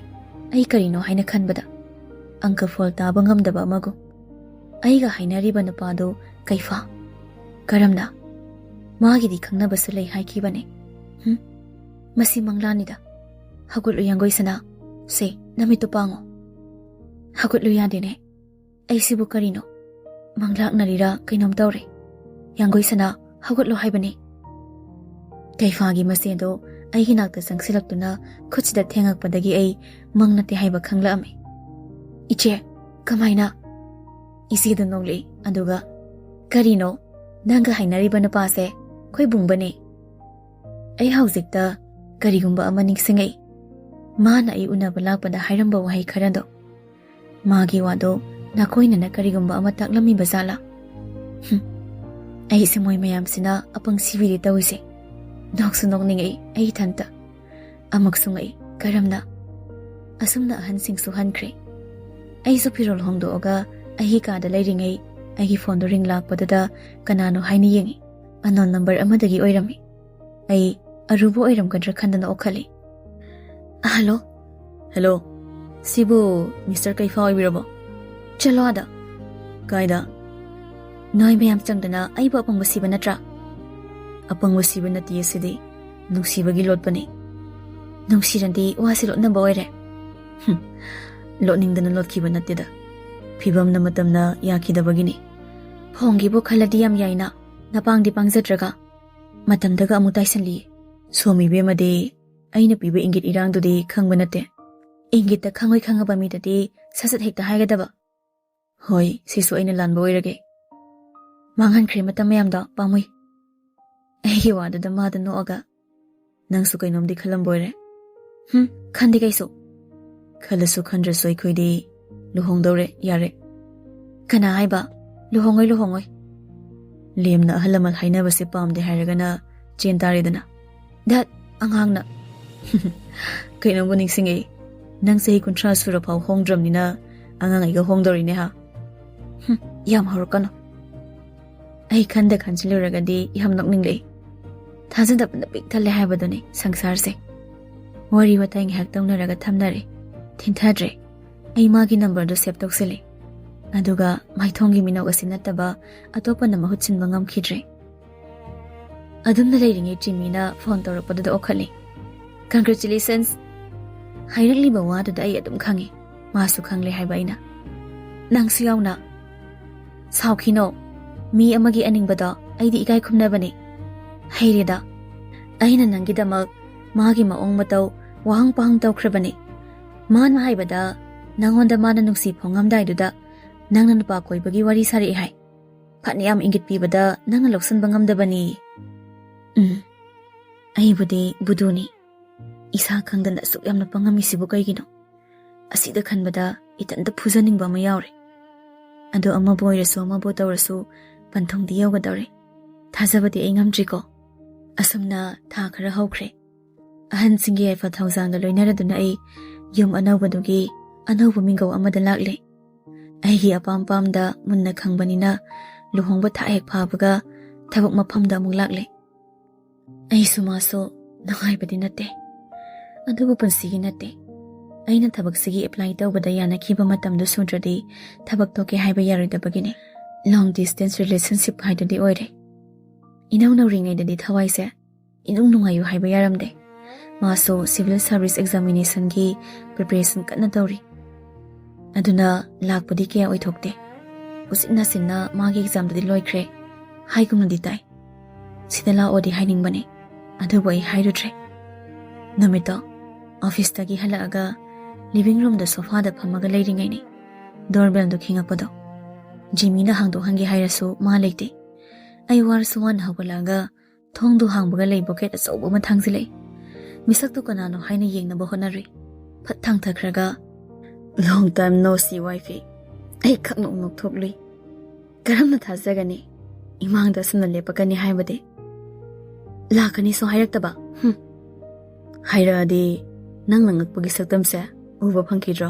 ꯑꯩ ꯀꯔꯤꯅꯣ ꯍꯥꯏꯅ ꯈꯟꯕꯗ ꯑꯪꯀ ꯐꯣꯜ ꯇꯥꯕ ꯉꯝꯗꯕ ꯑꯃꯒꯨꯝ꯫ ꯑꯩꯒ ꯍꯥꯏꯅꯔꯤꯕ ꯅꯨꯄꯥꯗꯨ ꯀꯩꯐꯥ? ꯀꯔꯝꯅ? ꯃꯥꯒꯤꯗꯤ ꯈꯪꯅꯕꯁꯨ ꯂꯩ ꯍꯥꯏꯈꯤꯕꯅꯦ꯫ ꯍꯨꯝ? ꯃꯁꯤ ꯃꯪꯂꯥꯅꯤꯗ꯫ ꯍꯧꯒꯠꯂꯨ, ꯌꯥꯡꯒꯣꯏ ꯁꯅꯥ꯫ ꯁꯦ, ꯅꯃꯤꯠꯇꯨ ꯄꯥꯡꯉꯣ꯫ ꯍꯧꯒꯠꯂꯨ ꯌꯥꯗꯦꯅꯦ꯫ ꯑꯩꯁꯤꯕꯨ ꯀꯔꯤꯅꯣ? ꯃꯪꯂꯥꯛꯅꯔꯤꯔꯥ ꯀꯩꯅꯣꯝ ꯇꯧꯔꯦ꯫ ꯌꯥꯡꯒꯣꯏ ꯁꯅꯥ, ꯍꯧꯒꯠꯂꯣ ꯍꯥꯏꯕꯅꯤ꯫ ꯀꯩꯐꯥꯒꯤ ꯃꯆꯦꯗꯣ ꯑꯩꯒꯤ ꯅꯥꯛꯇ ꯆꯪꯁꯤꯜꯂꯛꯇꯨꯅ ꯈꯨꯠꯁꯤꯗ ꯊꯦꯡꯉꯛꯄꯗꯒꯤ ꯑꯩ ꯃꯪ ꯅꯠꯇꯦ ꯍꯥꯏꯕ ꯈꯪꯂꯛꯑꯝꯃꯤ꯫ "ꯏꯆꯦ, ꯀꯃꯥꯏꯅ?" ꯏꯆꯦꯗꯣ ꯅꯣꯛꯂꯛꯏ, ꯑꯗꯨꯒ, "ꯀꯔꯤꯅꯣ? ꯅꯪꯒ ꯍꯥꯏꯅꯔꯤꯕ ꯅꯨꯄꯥꯁꯦ ꯑꯩꯈꯣꯏ ꯕꯨꯡꯕꯅꯦ꯫" ꯑꯩ ꯍꯧꯖꯤꯛꯇ ꯀꯔꯤꯒꯨꯝꯕ ꯑꯃ ꯅꯤꯡꯁꯤꯡꯉꯛꯏ꯫ ꯃꯥꯅ ꯑꯩ ꯎꯅꯕ ꯂꯥꯛꯄꯗ ꯍꯥꯏꯔꯝꯕ ꯋꯥꯍꯩ ꯈꯔꯗꯣ꯫ ꯃꯥꯒꯤ ꯋꯥꯗꯣ ꯅꯥꯀꯣꯏꯅꯅ ꯀꯔꯤꯒꯨꯝꯕ ꯑꯃ ꯇꯥꯛꯂꯝꯃꯤꯕ ꯖꯥꯠꯂꯥ? ꯍꯨꯝ, ꯑꯩꯁꯦ ꯃꯣꯏ ꯃꯌꯥꯝꯁꯤꯅ ꯑꯄꯪ ꯁꯤꯕꯤꯔꯦ ꯇꯧꯔꯤꯁꯦ꯫ ꯅꯣꯛꯁꯨ ꯅꯣꯛꯅꯤꯡꯉꯛꯏ ꯑꯩ ꯏꯊꯟꯇ꯫ ꯑꯃꯨꯛꯁꯨ ꯉꯛꯏ, ꯀꯔꯝꯅ? ꯑꯁꯨꯝꯅ ꯑꯍꯟꯁꯤꯡꯁꯨ ꯍꯟꯈ꯭ꯔꯦ꯫ ꯑꯩꯁꯨ ꯐꯤꯔꯣꯜ ꯍꯣꯡꯗꯣꯛꯑꯒ ꯑꯩꯒꯤ ꯀꯥꯗ ꯂꯩꯔꯤꯉꯩ ꯑꯩꯒꯤ ꯐꯣꯟꯗꯣ ꯔꯤꯡ ꯂꯥꯛꯄꯗꯨꯗ ꯀꯅꯥꯅꯣ ꯍꯥꯏꯅ ꯌꯦꯡꯉꯤ꯫ ꯑꯟꯅꯣꯟ ꯅꯝꯕꯔ ꯑꯃꯗꯒꯤ ꯑꯣꯏꯔꯝꯃꯤ꯫ ꯑꯩ ꯑꯔꯨꯕ ꯑꯣꯏꯔꯝꯒꯗ꯭ꯔꯥ ꯈꯟꯗꯅ ꯑꯣꯛꯈꯠꯂꯤ꯫ "ꯍꯜꯂꯣ?" "ꯍꯜꯂꯣ, ꯁꯤꯕꯨ ꯃꯤꯁꯇꯔ ꯀꯩꯐꯥ ꯑꯣꯏꯕꯤꯔꯕꯣ?" "ꯆꯠꯂꯣ ꯑꯥꯗ!" "ꯀꯥꯏꯗ?" "ꯅꯣꯏ ꯃꯌꯥꯝ ꯆꯪꯗꯅ ꯑꯩꯕꯨ ꯑꯄꯪꯕ ꯁꯤꯕ ꯅꯠꯇ꯭ꯔꯥ?" "ꯑꯄꯪꯕ ꯁꯤꯕ ꯅꯠꯇꯦ, ꯁꯤꯗꯤ ꯅꯨꯡꯁꯤꯕꯒꯤ ꯂꯣꯠꯄꯅꯤ꯫" "ꯅꯨꯡꯁꯤꯔꯗꯤ ꯋꯥꯁꯤ ꯂꯣꯠꯅꯕ ꯑꯣꯏꯔꯦ꯫" "ꯍꯨꯝ, ꯂꯣꯠꯅꯤꯡꯗꯅ ꯂꯣꯠꯈꯤꯕ ꯅꯠꯇꯦꯗ, ꯐꯤꯕꯝꯅ ꯃꯇꯝꯅ ꯌꯥꯈꯤꯗꯕꯒꯤꯅꯤ꯫" "ꯍꯣꯡꯒꯦꯕꯨ ꯈꯜꯂꯗꯤ ꯌꯥꯝ ꯌꯥꯏꯅ, ꯅꯄꯥꯡꯗꯤ ꯄꯥꯡꯖꯗ꯭ꯔꯒ꯫ ꯃꯇꯝꯗꯒ ꯑꯃꯨꯛ ꯇꯥꯏꯁꯜꯂꯤ꯫" "ꯁꯣꯝ ꯏꯕꯦꯝꯃꯗꯤ ꯑꯩꯅ ꯄꯤꯕ ꯏꯪꯒꯤꯠ ꯏꯔꯥꯡꯗꯨꯗꯤ ꯈꯪꯕ ꯅꯠꯇꯦ꯫ ꯏꯪꯒꯤꯠꯇ ꯈꯪꯉꯣꯏ ꯈꯪꯉꯕ ꯃꯤꯗꯗꯤ ꯁꯠ ꯁꯠ ꯍꯦꯛꯇ ꯍꯥꯏꯒꯗꯕ꯫" "ꯍꯣꯏ, ꯁꯤꯁꯨ ꯑꯩꯅ ꯂꯥꯟꯕ ꯑꯣꯏꯔꯒꯦ꯫ ꯃꯥꯡꯍꯟꯈ꯭ꯔꯦ ꯃꯇꯝ ꯃꯌꯥꯝꯗꯣ, ꯄꯥꯝꯃꯨꯏ꯫" ꯑꯩꯒꯤ ꯋꯥꯗꯨꯗ ꯃꯥꯗꯣ ꯅꯣꯛꯑꯒ, "ꯅꯪꯁꯨ ꯀꯩꯅꯣꯝꯗꯤ ꯈꯜꯂꯝꯕ ꯑꯣꯏꯔꯦ꯫" "ꯍꯨꯝ, ꯈꯟꯗꯦ ꯀꯩꯁꯨ꯫" "ꯈꯜꯂꯁꯨ ꯈꯟꯗ꯭ꯔꯁꯨ ꯑꯩꯈꯣꯏꯗꯤ ꯂꯨꯍꯣꯡꯗꯧꯔꯦ, ꯌꯥꯔꯦ꯫" "ꯀꯅꯥ ꯍꯥꯏꯕ? ꯂꯨꯍꯣꯡꯉꯣꯏ, ꯂꯨꯍꯣꯡꯉꯣꯏ꯫" "ꯂꯦꯝꯅ ꯑꯍꯜ ꯂꯃꯟ ꯍꯥꯏꯅꯕꯁꯦ ꯄꯥꯝꯗꯦ ꯍꯥꯏꯔꯒꯅ ꯆꯦꯟ ꯇꯥꯔꯦꯗꯅ꯫ ꯗꯠ, ꯑꯉꯥꯡꯅ꯫ ꯀꯩꯅꯣꯕꯨ ꯅꯤꯡꯁꯤꯡꯉꯛꯏ? ꯅꯪ ꯆꯍꯤ ꯀꯨꯟꯊ꯭ꯔꯥ ꯁꯨꯔꯐꯥꯎ ꯍꯣꯡꯗ꯭ꯔꯕꯅꯤꯅ ꯑꯉꯥꯡ ꯑꯩꯒ ꯍꯣꯡꯗꯧꯔꯤꯅꯦ ꯍꯥ? ꯍꯨꯝ, ꯌꯥꯝ ꯍꯧꯔꯛꯀꯅꯨ꯫ ꯑꯩ ꯈꯟꯗ ꯈꯟꯖꯤꯜꯂꯨꯔꯒꯗꯤ ꯌꯥꯝ ꯅꯣꯛꯅꯤꯡꯂꯛꯏ꯫ ꯊꯥꯖꯗꯕꯅ ꯄꯤꯛ ꯊꯜꯂꯦ ꯍꯥꯏꯕꯗꯨꯅꯤ ꯁꯪꯁꯥꯔꯁꯦ꯫ ꯋꯥꯔꯤ ꯋꯥꯇꯥꯏ ꯉꯥꯏꯍꯥꯛ ꯇꯧꯅꯔꯒ ꯊꯝꯅꯔꯦ꯫ ꯊꯤꯟꯊꯗ꯭ꯔꯦ꯫ ꯑꯩ ꯃꯥꯒꯤ ꯅꯝꯕꯔꯗꯨ ꯁꯦꯚ ꯇꯧꯁꯤꯜꯂꯦ꯫ ꯑꯗꯨꯒ ꯃꯥꯏꯊꯣꯡꯒꯤ ꯃꯤꯅꯧ ꯑꯁꯤ ꯅꯠꯇꯕ ꯑꯇꯣꯞꯄꯅ ꯃꯍꯨꯠ ꯁꯤꯟꯕ ꯉꯝꯈꯤꯗ꯭ꯔꯦ꯫ ꯑꯗꯨꯝꯅ ꯂꯩꯔꯤꯉꯩ ꯖꯤꯃꯤꯅ ꯐꯣꯟ ꯇꯧꯔꯛꯄꯗꯨꯗ ꯑꯣꯈꯠꯂꯦ꯫ "Congratulations!" ꯍꯥꯏꯔꯛꯂꯤꯕ ꯋꯥꯗꯨꯗ ꯑꯩ ꯑꯗꯨꯝ ꯈꯪꯉꯤ, ꯃꯥꯁꯨ ꯈꯪꯂꯦ ꯍꯥꯏꯕ ꯑꯩꯅ꯫ "ꯅꯪꯁꯨ ꯌꯥꯎꯅ?" "ꯁꯥꯎꯈꯤꯅꯣ, ꯃꯤ ꯑꯃꯒꯤ ꯑꯅꯤꯡꯕꯗꯣ ꯑꯩꯗꯤ ꯏꯀꯥꯏ ꯈꯨꯝꯅꯕꯅꯤ꯫ ꯍꯩꯔꯦꯗ, ꯑꯩꯅ ꯅꯪꯒꯤꯗꯃꯛ ꯃꯥꯒꯤ ꯃꯑꯣꯡ ꯃꯇꯧ, ꯋꯥꯍꯪ ꯄꯥꯎꯍꯪ ꯇꯧꯈ꯭ꯔꯕꯅꯤ꯫ ꯃꯥꯅ ꯍꯥꯏꯕꯗ ꯅꯪꯉꯣꯟꯗ ꯃꯥꯅ ꯅꯨꯡꯁꯤ ꯐꯣꯡꯉꯝꯗꯥꯏꯗꯨꯗ ꯅꯪꯅ ꯅꯨꯄꯥ ꯀꯣꯏꯕꯒꯤ ꯋꯥꯔꯤ ꯁꯥꯔꯛꯑꯦ ꯍꯥꯏ꯫ ꯐꯅꯌꯥꯝ ꯏꯪꯒꯤꯠ ꯄꯤꯕꯗ ꯅꯪꯅ ꯂꯧꯁꯤꯟꯕ ꯉꯝꯗꯕꯅꯤ꯫" ꯎꯝ, ꯑꯩꯕꯨꯗꯤ ꯕꯨꯗꯨꯅꯤ꯫ ꯏꯁꯥ ꯈꯪꯗꯅ ꯑꯁꯨꯛ ꯌꯥꯝꯅ ꯄꯪꯉꯝꯃꯤꯁꯤꯕꯨ ꯀꯩꯒꯤꯅꯣ? ꯑꯁꯤꯗ ꯈꯟꯕꯗ ꯏꯊꯟꯇ ꯐꯨꯖꯅꯤꯡꯕ ꯑꯃ ꯌꯥꯎꯔꯦ꯫ ꯑꯗꯣ ꯑꯃꯕꯨ ꯑꯣꯏꯔꯁꯨ ꯑꯃꯕꯨ ꯇꯧꯔꯁꯨ ꯄꯟꯊꯨꯡꯗꯤ ꯌꯧꯒꯗꯧꯔꯦ꯫ ꯊꯥꯖꯕꯗꯤ ꯑꯩ ꯉꯝꯗ꯭ꯔꯤꯀꯣ꯫ ꯑꯁꯨꯝꯅ ꯊꯥ ꯈꯔ ꯍꯧꯈ꯭ꯔꯦ꯫ ꯑꯍꯟꯁꯤꯡꯒꯤ ꯌꯥꯏꯐ ꯊꯧꯖꯥꯜꯒ ꯂꯣꯏꯅꯔꯗꯨꯅ ꯑꯩ ꯌꯨꯝ ꯑꯅꯧꯕꯗꯨꯒꯤ ꯑꯅꯧꯕ ꯃꯤꯡꯒꯧ ꯑꯃꯗ ꯂꯥꯛꯂꯦ꯫ ꯑꯩꯒꯤ ꯑꯄꯥꯝ ꯄꯥꯝꯗ ꯃꯨꯟꯅ ꯈꯪꯕꯅꯤꯅ ꯂꯨꯍꯣꯡꯕ ꯊꯥ ꯍꯦꯛ ꯐꯥꯕꯒ ꯊꯕꯛ ꯃꯐꯝꯗ ꯑꯃꯨꯛ ꯂꯥꯛꯂꯦ꯫ ꯑꯩꯁꯨ ꯃꯥꯁꯨ ꯅꯨꯡꯉꯥꯏꯕꯗꯤ ꯅꯠꯇꯦ, ꯑꯗꯨꯕꯨ ꯄꯨꯟꯁꯤꯒꯤ ꯅꯠꯇꯦ꯫ ꯑꯩꯅ ꯊꯕꯛꯁꯤꯒꯤ ꯑꯦꯄ꯭ꯂꯥꯏ ꯇꯧꯕꯗ ꯌꯥꯅꯈꯤꯕ ꯃꯇꯝꯗꯨ ꯁꯨꯗ꯭ꯔꯗꯤ ꯊꯕꯛ ꯇꯣꯛꯀꯦ ꯍꯥꯏꯕ ꯌꯥꯔꯣꯏꯗꯕꯒꯤꯅꯤ꯫ ꯂꯣꯡ ꯗꯤꯁꯇꯦꯟꯁ ꯔꯤꯂꯦꯁꯟꯁꯤꯞ ꯍꯥꯏꯗꯨꯗꯤ ꯑꯣꯏꯔꯦ꯫ ꯏꯅꯧ ꯅꯧꯔꯤꯉꯩꯗꯗꯤ ꯊꯋꯥꯏꯁꯦ ꯏꯅꯨꯡ ꯅꯨꯡꯉꯥꯏꯌꯨ ꯍꯥꯏꯕ ꯌꯥꯔꯝꯗꯦ꯫ ꯃꯥꯁꯨ ꯁꯤꯚꯤꯜ ꯁꯥꯔꯚꯤꯁ ꯑꯦꯛꯖꯥꯃꯤꯅꯦꯁꯟꯒꯤ ꯄ꯭ꯔꯤꯄꯦꯔꯦꯁꯟ ꯀꯟꯅ ꯇꯧꯔꯤ꯫ ꯑꯗꯨꯅ ꯂꯥꯛꯄꯗꯤ ꯀꯌꯥ ꯑꯣꯏꯊꯣꯛꯇꯦ꯫ ꯎꯆꯤꯟ ꯅꯥꯆꯤꯟꯅ ꯃꯥꯒꯤ ꯑꯦꯛꯖꯥꯝꯗꯨꯗꯤ ꯂꯣꯏꯈ꯭ꯔꯦ ꯍꯥꯏꯒꯨꯝꯅꯗꯤ ꯇꯥꯏ꯫ ꯁꯤꯗ ꯂꯥꯛꯑꯣꯗꯤ ꯍꯥꯏꯅꯤꯡꯕꯅꯤ, ꯑꯗꯨꯕꯨ ꯑꯩ ꯍꯥꯏꯔꯨꯗ꯭ꯔꯦ꯫ ꯅꯨꯃꯤꯠꯇꯣ ꯑꯣꯐꯤꯁꯇꯒꯤ ꯍꯜꯂꯛꯑꯒ ꯂꯤꯚꯤꯡ ꯔꯨꯝꯗ ꯁꯣꯐꯥꯗ ꯐꯝꯃꯒ ꯂꯩꯔꯤꯉꯩꯅꯤ ꯗꯣꯔꯕꯦꯜꯗꯨ ꯈꯤꯡꯉꯛꯄꯗꯣ꯫ ꯖꯤꯃꯤꯅ ꯍꯥꯡꯗꯣꯛꯍꯟꯒꯦ ꯍꯥꯏꯔꯁꯨ ꯃꯥ ꯂꯩꯇꯦ꯫ ꯑꯩ ꯋꯥꯔꯁꯨ ꯋꯥꯅ ꯍꯧꯒꯠꯂꯛꯑꯒ ꯊꯣꯡꯗꯨ ꯍꯥꯡꯕꯒ ꯂꯩ ꯕꯣꯀꯦꯠ ꯑꯆꯧꯕ ꯑꯃ ꯊꯥꯡꯖꯤꯜꯂꯛꯏ꯫ ꯃꯤꯁꯛꯇꯨ ꯀꯅꯥꯅꯣ ꯍꯥꯏꯅ ꯌꯦꯡꯅꯕ ꯍꯣꯠꯅꯔꯨꯏ꯫ ꯐꯠ ꯊꯥꯡꯊꯈ꯭ꯔꯒ, "Long time no see, wifey." ꯑꯩ ꯈꯛ ꯅꯣꯛ ꯅꯣꯛꯊꯣꯛꯂꯨꯏ꯫ ꯀꯔꯝꯅ ꯊꯥꯖꯒꯅꯤ ꯏꯃꯥꯡꯗ ꯑꯁꯨꯝꯅ ꯂꯦꯞꯄꯛꯀꯅꯤ ꯍꯥꯏꯕꯗꯤ? ꯂꯥꯛꯀꯅꯤꯁꯨ ꯍꯥꯏꯔꯛꯇꯕ꯫ ꯍꯨꯝ꯫ ꯍꯥꯏꯔꯛꯑꯗꯤ ꯅꯪꯅ ꯉꯛꯄꯒꯤ ꯁꯛꯇꯝꯁꯦ ꯎꯕ ꯐꯪꯈꯤꯗ꯭ꯔꯣ?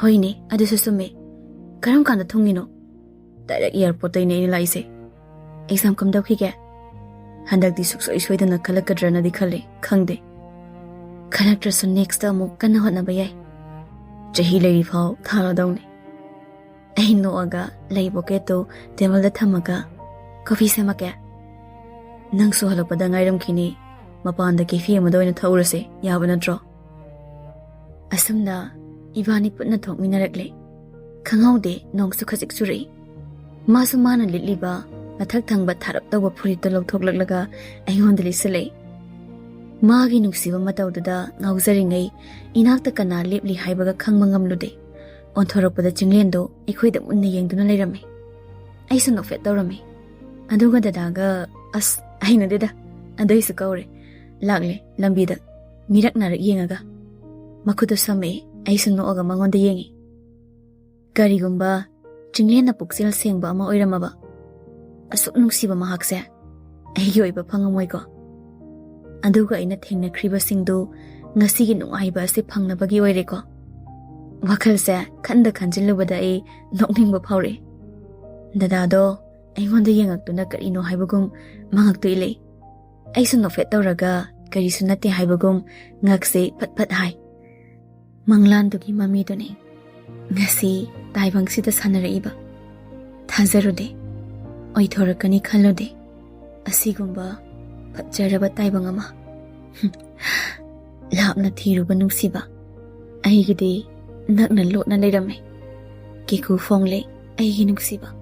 ꯍꯣꯏꯅꯦ, ꯑꯗꯨꯁꯨ ꯆꯨꯝꯃꯦ꯫ ꯀꯔꯝ ꯀꯥꯟꯗ ꯊꯨꯡꯉꯤꯅꯣ? ꯗꯥꯏꯔꯦꯛ ꯑꯦꯌꯥꯔꯄꯣꯔꯠꯇꯩꯅꯦ ꯑꯩꯅ ꯂꯥꯛꯏꯁꯦ꯫ ꯑꯦꯛꯖꯥꯝ ꯀꯝꯗꯧꯈꯤꯒꯦ? ꯍꯟꯗꯛꯇꯤ ꯁꯨꯛꯁꯣꯏ ꯁꯣꯏꯗꯅ ꯈꯜꯂꯛꯀꯗ꯭ꯔꯅꯗꯤ ꯈꯜꯂꯤ, ꯈꯪꯗꯦ꯫ ꯈꯜꯂꯛꯇ꯭ꯔꯁꯨ ꯅꯦꯛꯁꯇ ꯑꯃꯨꯛ ꯀꯟꯅ ꯍꯣꯠꯅꯕ ꯌꯥꯏ꯫ ꯆꯍꯤ ꯂꯩꯔꯤꯐꯥꯎ ꯊꯥꯔꯗꯧꯅꯦ꯫ ꯑꯩ ꯅꯣꯛꯑꯒ ꯂꯩ ꯕꯣꯀꯦꯠꯇꯨ ꯇꯦꯕꯜꯗ ꯊꯝꯃꯒ, "ꯀꯣꯐꯤ ꯁꯦꯝꯃꯛꯀꯦ꯫ ꯅꯪꯁꯨ ꯍꯜꯂꯛꯄꯗ ꯉꯥꯏꯔꯝꯈꯤꯅꯤ꯫ ꯃꯄꯥꯟꯗ ꯀꯦꯐꯦ ꯑꯃꯗ ꯑꯣꯏꯅ ꯊꯛꯎꯔꯁꯦ, ꯌꯥꯕ ꯅꯠꯇ꯭ꯔꯣ?" ꯑꯁꯨꯝꯅ ꯏꯕꯥꯅꯤ ꯄꯨꯟꯅ ꯊꯣꯛꯃꯤꯟꯅꯔꯛꯂꯦ꯫ ꯈꯪꯍꯧꯗꯦ, ꯅꯣꯡꯁꯨ ꯈꯖꯤꯛ ꯆꯨꯔꯛꯏ꯫ ꯃꯥꯁꯨ ꯃꯥꯅ ꯂꯤꯠꯂꯤꯕ ꯃꯊꯛ ꯊꯪꯕ ꯊꯥꯔꯞ ꯇꯧꯕ ꯐꯨꯔꯤꯠꯇꯨ ꯂꯧꯊꯣꯛꯂꯛꯂꯒ ꯑꯩꯉꯣꯟꯗ ꯂꯤꯠꯁꯤꯜꯂꯛꯏ꯫ ꯃꯥꯒꯤ ꯅꯨꯡꯁꯤꯕ ꯃꯇꯧꯗꯨꯗ ꯉꯥꯎꯖꯔꯤꯉꯩ ꯏꯅꯥꯛꯇ ꯀꯅꯥ ꯂꯦꯞꯂꯤ ꯍꯥꯏꯕꯒ ꯈꯪꯕ ꯉꯝꯂꯨꯗꯦ꯫ ꯑꯣꯟꯊꯣꯔꯛꯄꯗ ꯆꯤꯡꯂꯦꯟꯗꯣ ꯑꯩꯈꯣꯏꯗ ꯃꯨꯟꯅ ꯌꯦꯡꯗꯨꯅ ꯂꯩꯔꯝꯃꯤ꯫ ꯑꯩꯁꯨ ꯅꯣꯛꯐꯦꯠ ꯇꯧꯔꯝꯃꯤ꯫ ꯑꯗꯨꯒ ꯗꯗꯥꯒ, "ꯑꯁ, ꯍꯩꯅꯗꯦꯗ, ꯑꯗꯨꯏꯁꯨ ꯀꯧꯔꯦ꯫ ꯂꯥꯛꯂꯦ ꯂꯝꯕꯤꯗ, ꯃꯤꯔꯛ ꯅꯥꯔꯛ ꯌꯦꯡꯉꯒ꯫" ꯃꯈꯨꯠꯇꯨ ꯁꯝꯃꯛꯑꯦ, ꯑꯩꯁꯨ ꯅꯣꯛꯑꯒ ꯃꯉꯣꯟꯗ ꯌꯦꯡꯉꯤ꯫ ꯀꯔꯤꯒꯨꯝꯕ ꯆꯤꯡꯂꯦꯟꯅ ꯄꯨꯛꯆꯦꯜ ꯁꯦꯡꯕ ꯑꯃ ꯑꯣꯏꯔꯝꯃꯕ, ꯑꯁꯨꯛ ꯅꯨꯡꯁꯤꯕ ꯃꯍꯥꯛꯁꯦ ꯑꯩꯒꯤ ꯑꯣꯏꯕ ꯐꯪꯉꯝꯃꯣꯏꯀꯣ꯫ ꯑꯗꯨꯒ ꯑꯩꯅ ꯊꯦꯡꯅꯈ꯭ꯔꯤꯕꯁꯤꯡꯗꯨ ꯉꯁꯤꯒꯤ ꯅꯨꯡꯉꯥꯏꯕ ꯑꯁꯤ ꯐꯪꯅꯕꯒꯤ ꯑꯣꯏꯔꯦꯀꯣ꯫ ꯋꯥꯈꯜꯁꯦ ꯈꯟꯗ ꯈꯟꯖꯤꯜꯂꯨꯕꯗ ꯑꯩ ꯅꯣꯛꯅꯤꯡꯕ ꯐꯥꯎꯔꯛꯏ꯫ ꯗꯗꯥꯗꯣ ꯑꯩꯉꯣꯟꯗ ꯌꯦꯡꯉꯛꯇꯨꯅ ꯀꯔꯤꯅꯣ ꯍꯥꯏꯕꯒꯨꯝ ꯃꯉꯛꯇꯨ ꯏꯜꯂꯛꯏ꯫ ꯑꯩꯁꯨ ꯅꯣꯛꯐꯦꯠ ꯇꯧꯔꯒ ꯀꯔꯤꯁꯨ ꯅꯠꯇꯦ ꯍꯥꯏꯕꯒꯨꯝ ꯉꯛꯁꯦ ꯐꯠ ꯐꯠ ꯍꯥꯏ꯫ ꯃꯪꯂꯥꯟꯗꯨꯒꯤ ꯃꯃꯤꯗꯨꯅꯤ ꯉꯁꯤ ꯇꯥꯏꯕꯪꯁꯤꯗ ꯁꯥꯟꯅꯔꯛꯏꯕ꯫ ꯊꯥꯖꯔꯨꯗꯦ, ꯑꯣꯏꯊꯣꯔꯛꯀꯅꯤ ꯈꯜꯂꯨꯗꯦ꯫ ꯑꯁꯤꯒꯨꯝꯕ ꯐꯠꯖꯔꯕ ꯇꯥꯏꯕꯪ ꯑꯃ꯫ ꯍꯨꯝ꯫ ꯂꯥꯞꯅ ꯊꯤꯔꯨꯕ ꯅꯨꯡꯁꯤꯕ, ꯑꯩꯒꯤꯗꯤ ꯅꯛꯅ ꯂꯣꯠꯅ ꯂꯩꯔꯝꯃꯦ꯫ ꯀꯦꯀꯨ ꯐꯣꯡꯂꯦ ꯑꯩꯒꯤ ꯅꯨꯡꯁꯤꯕ꯫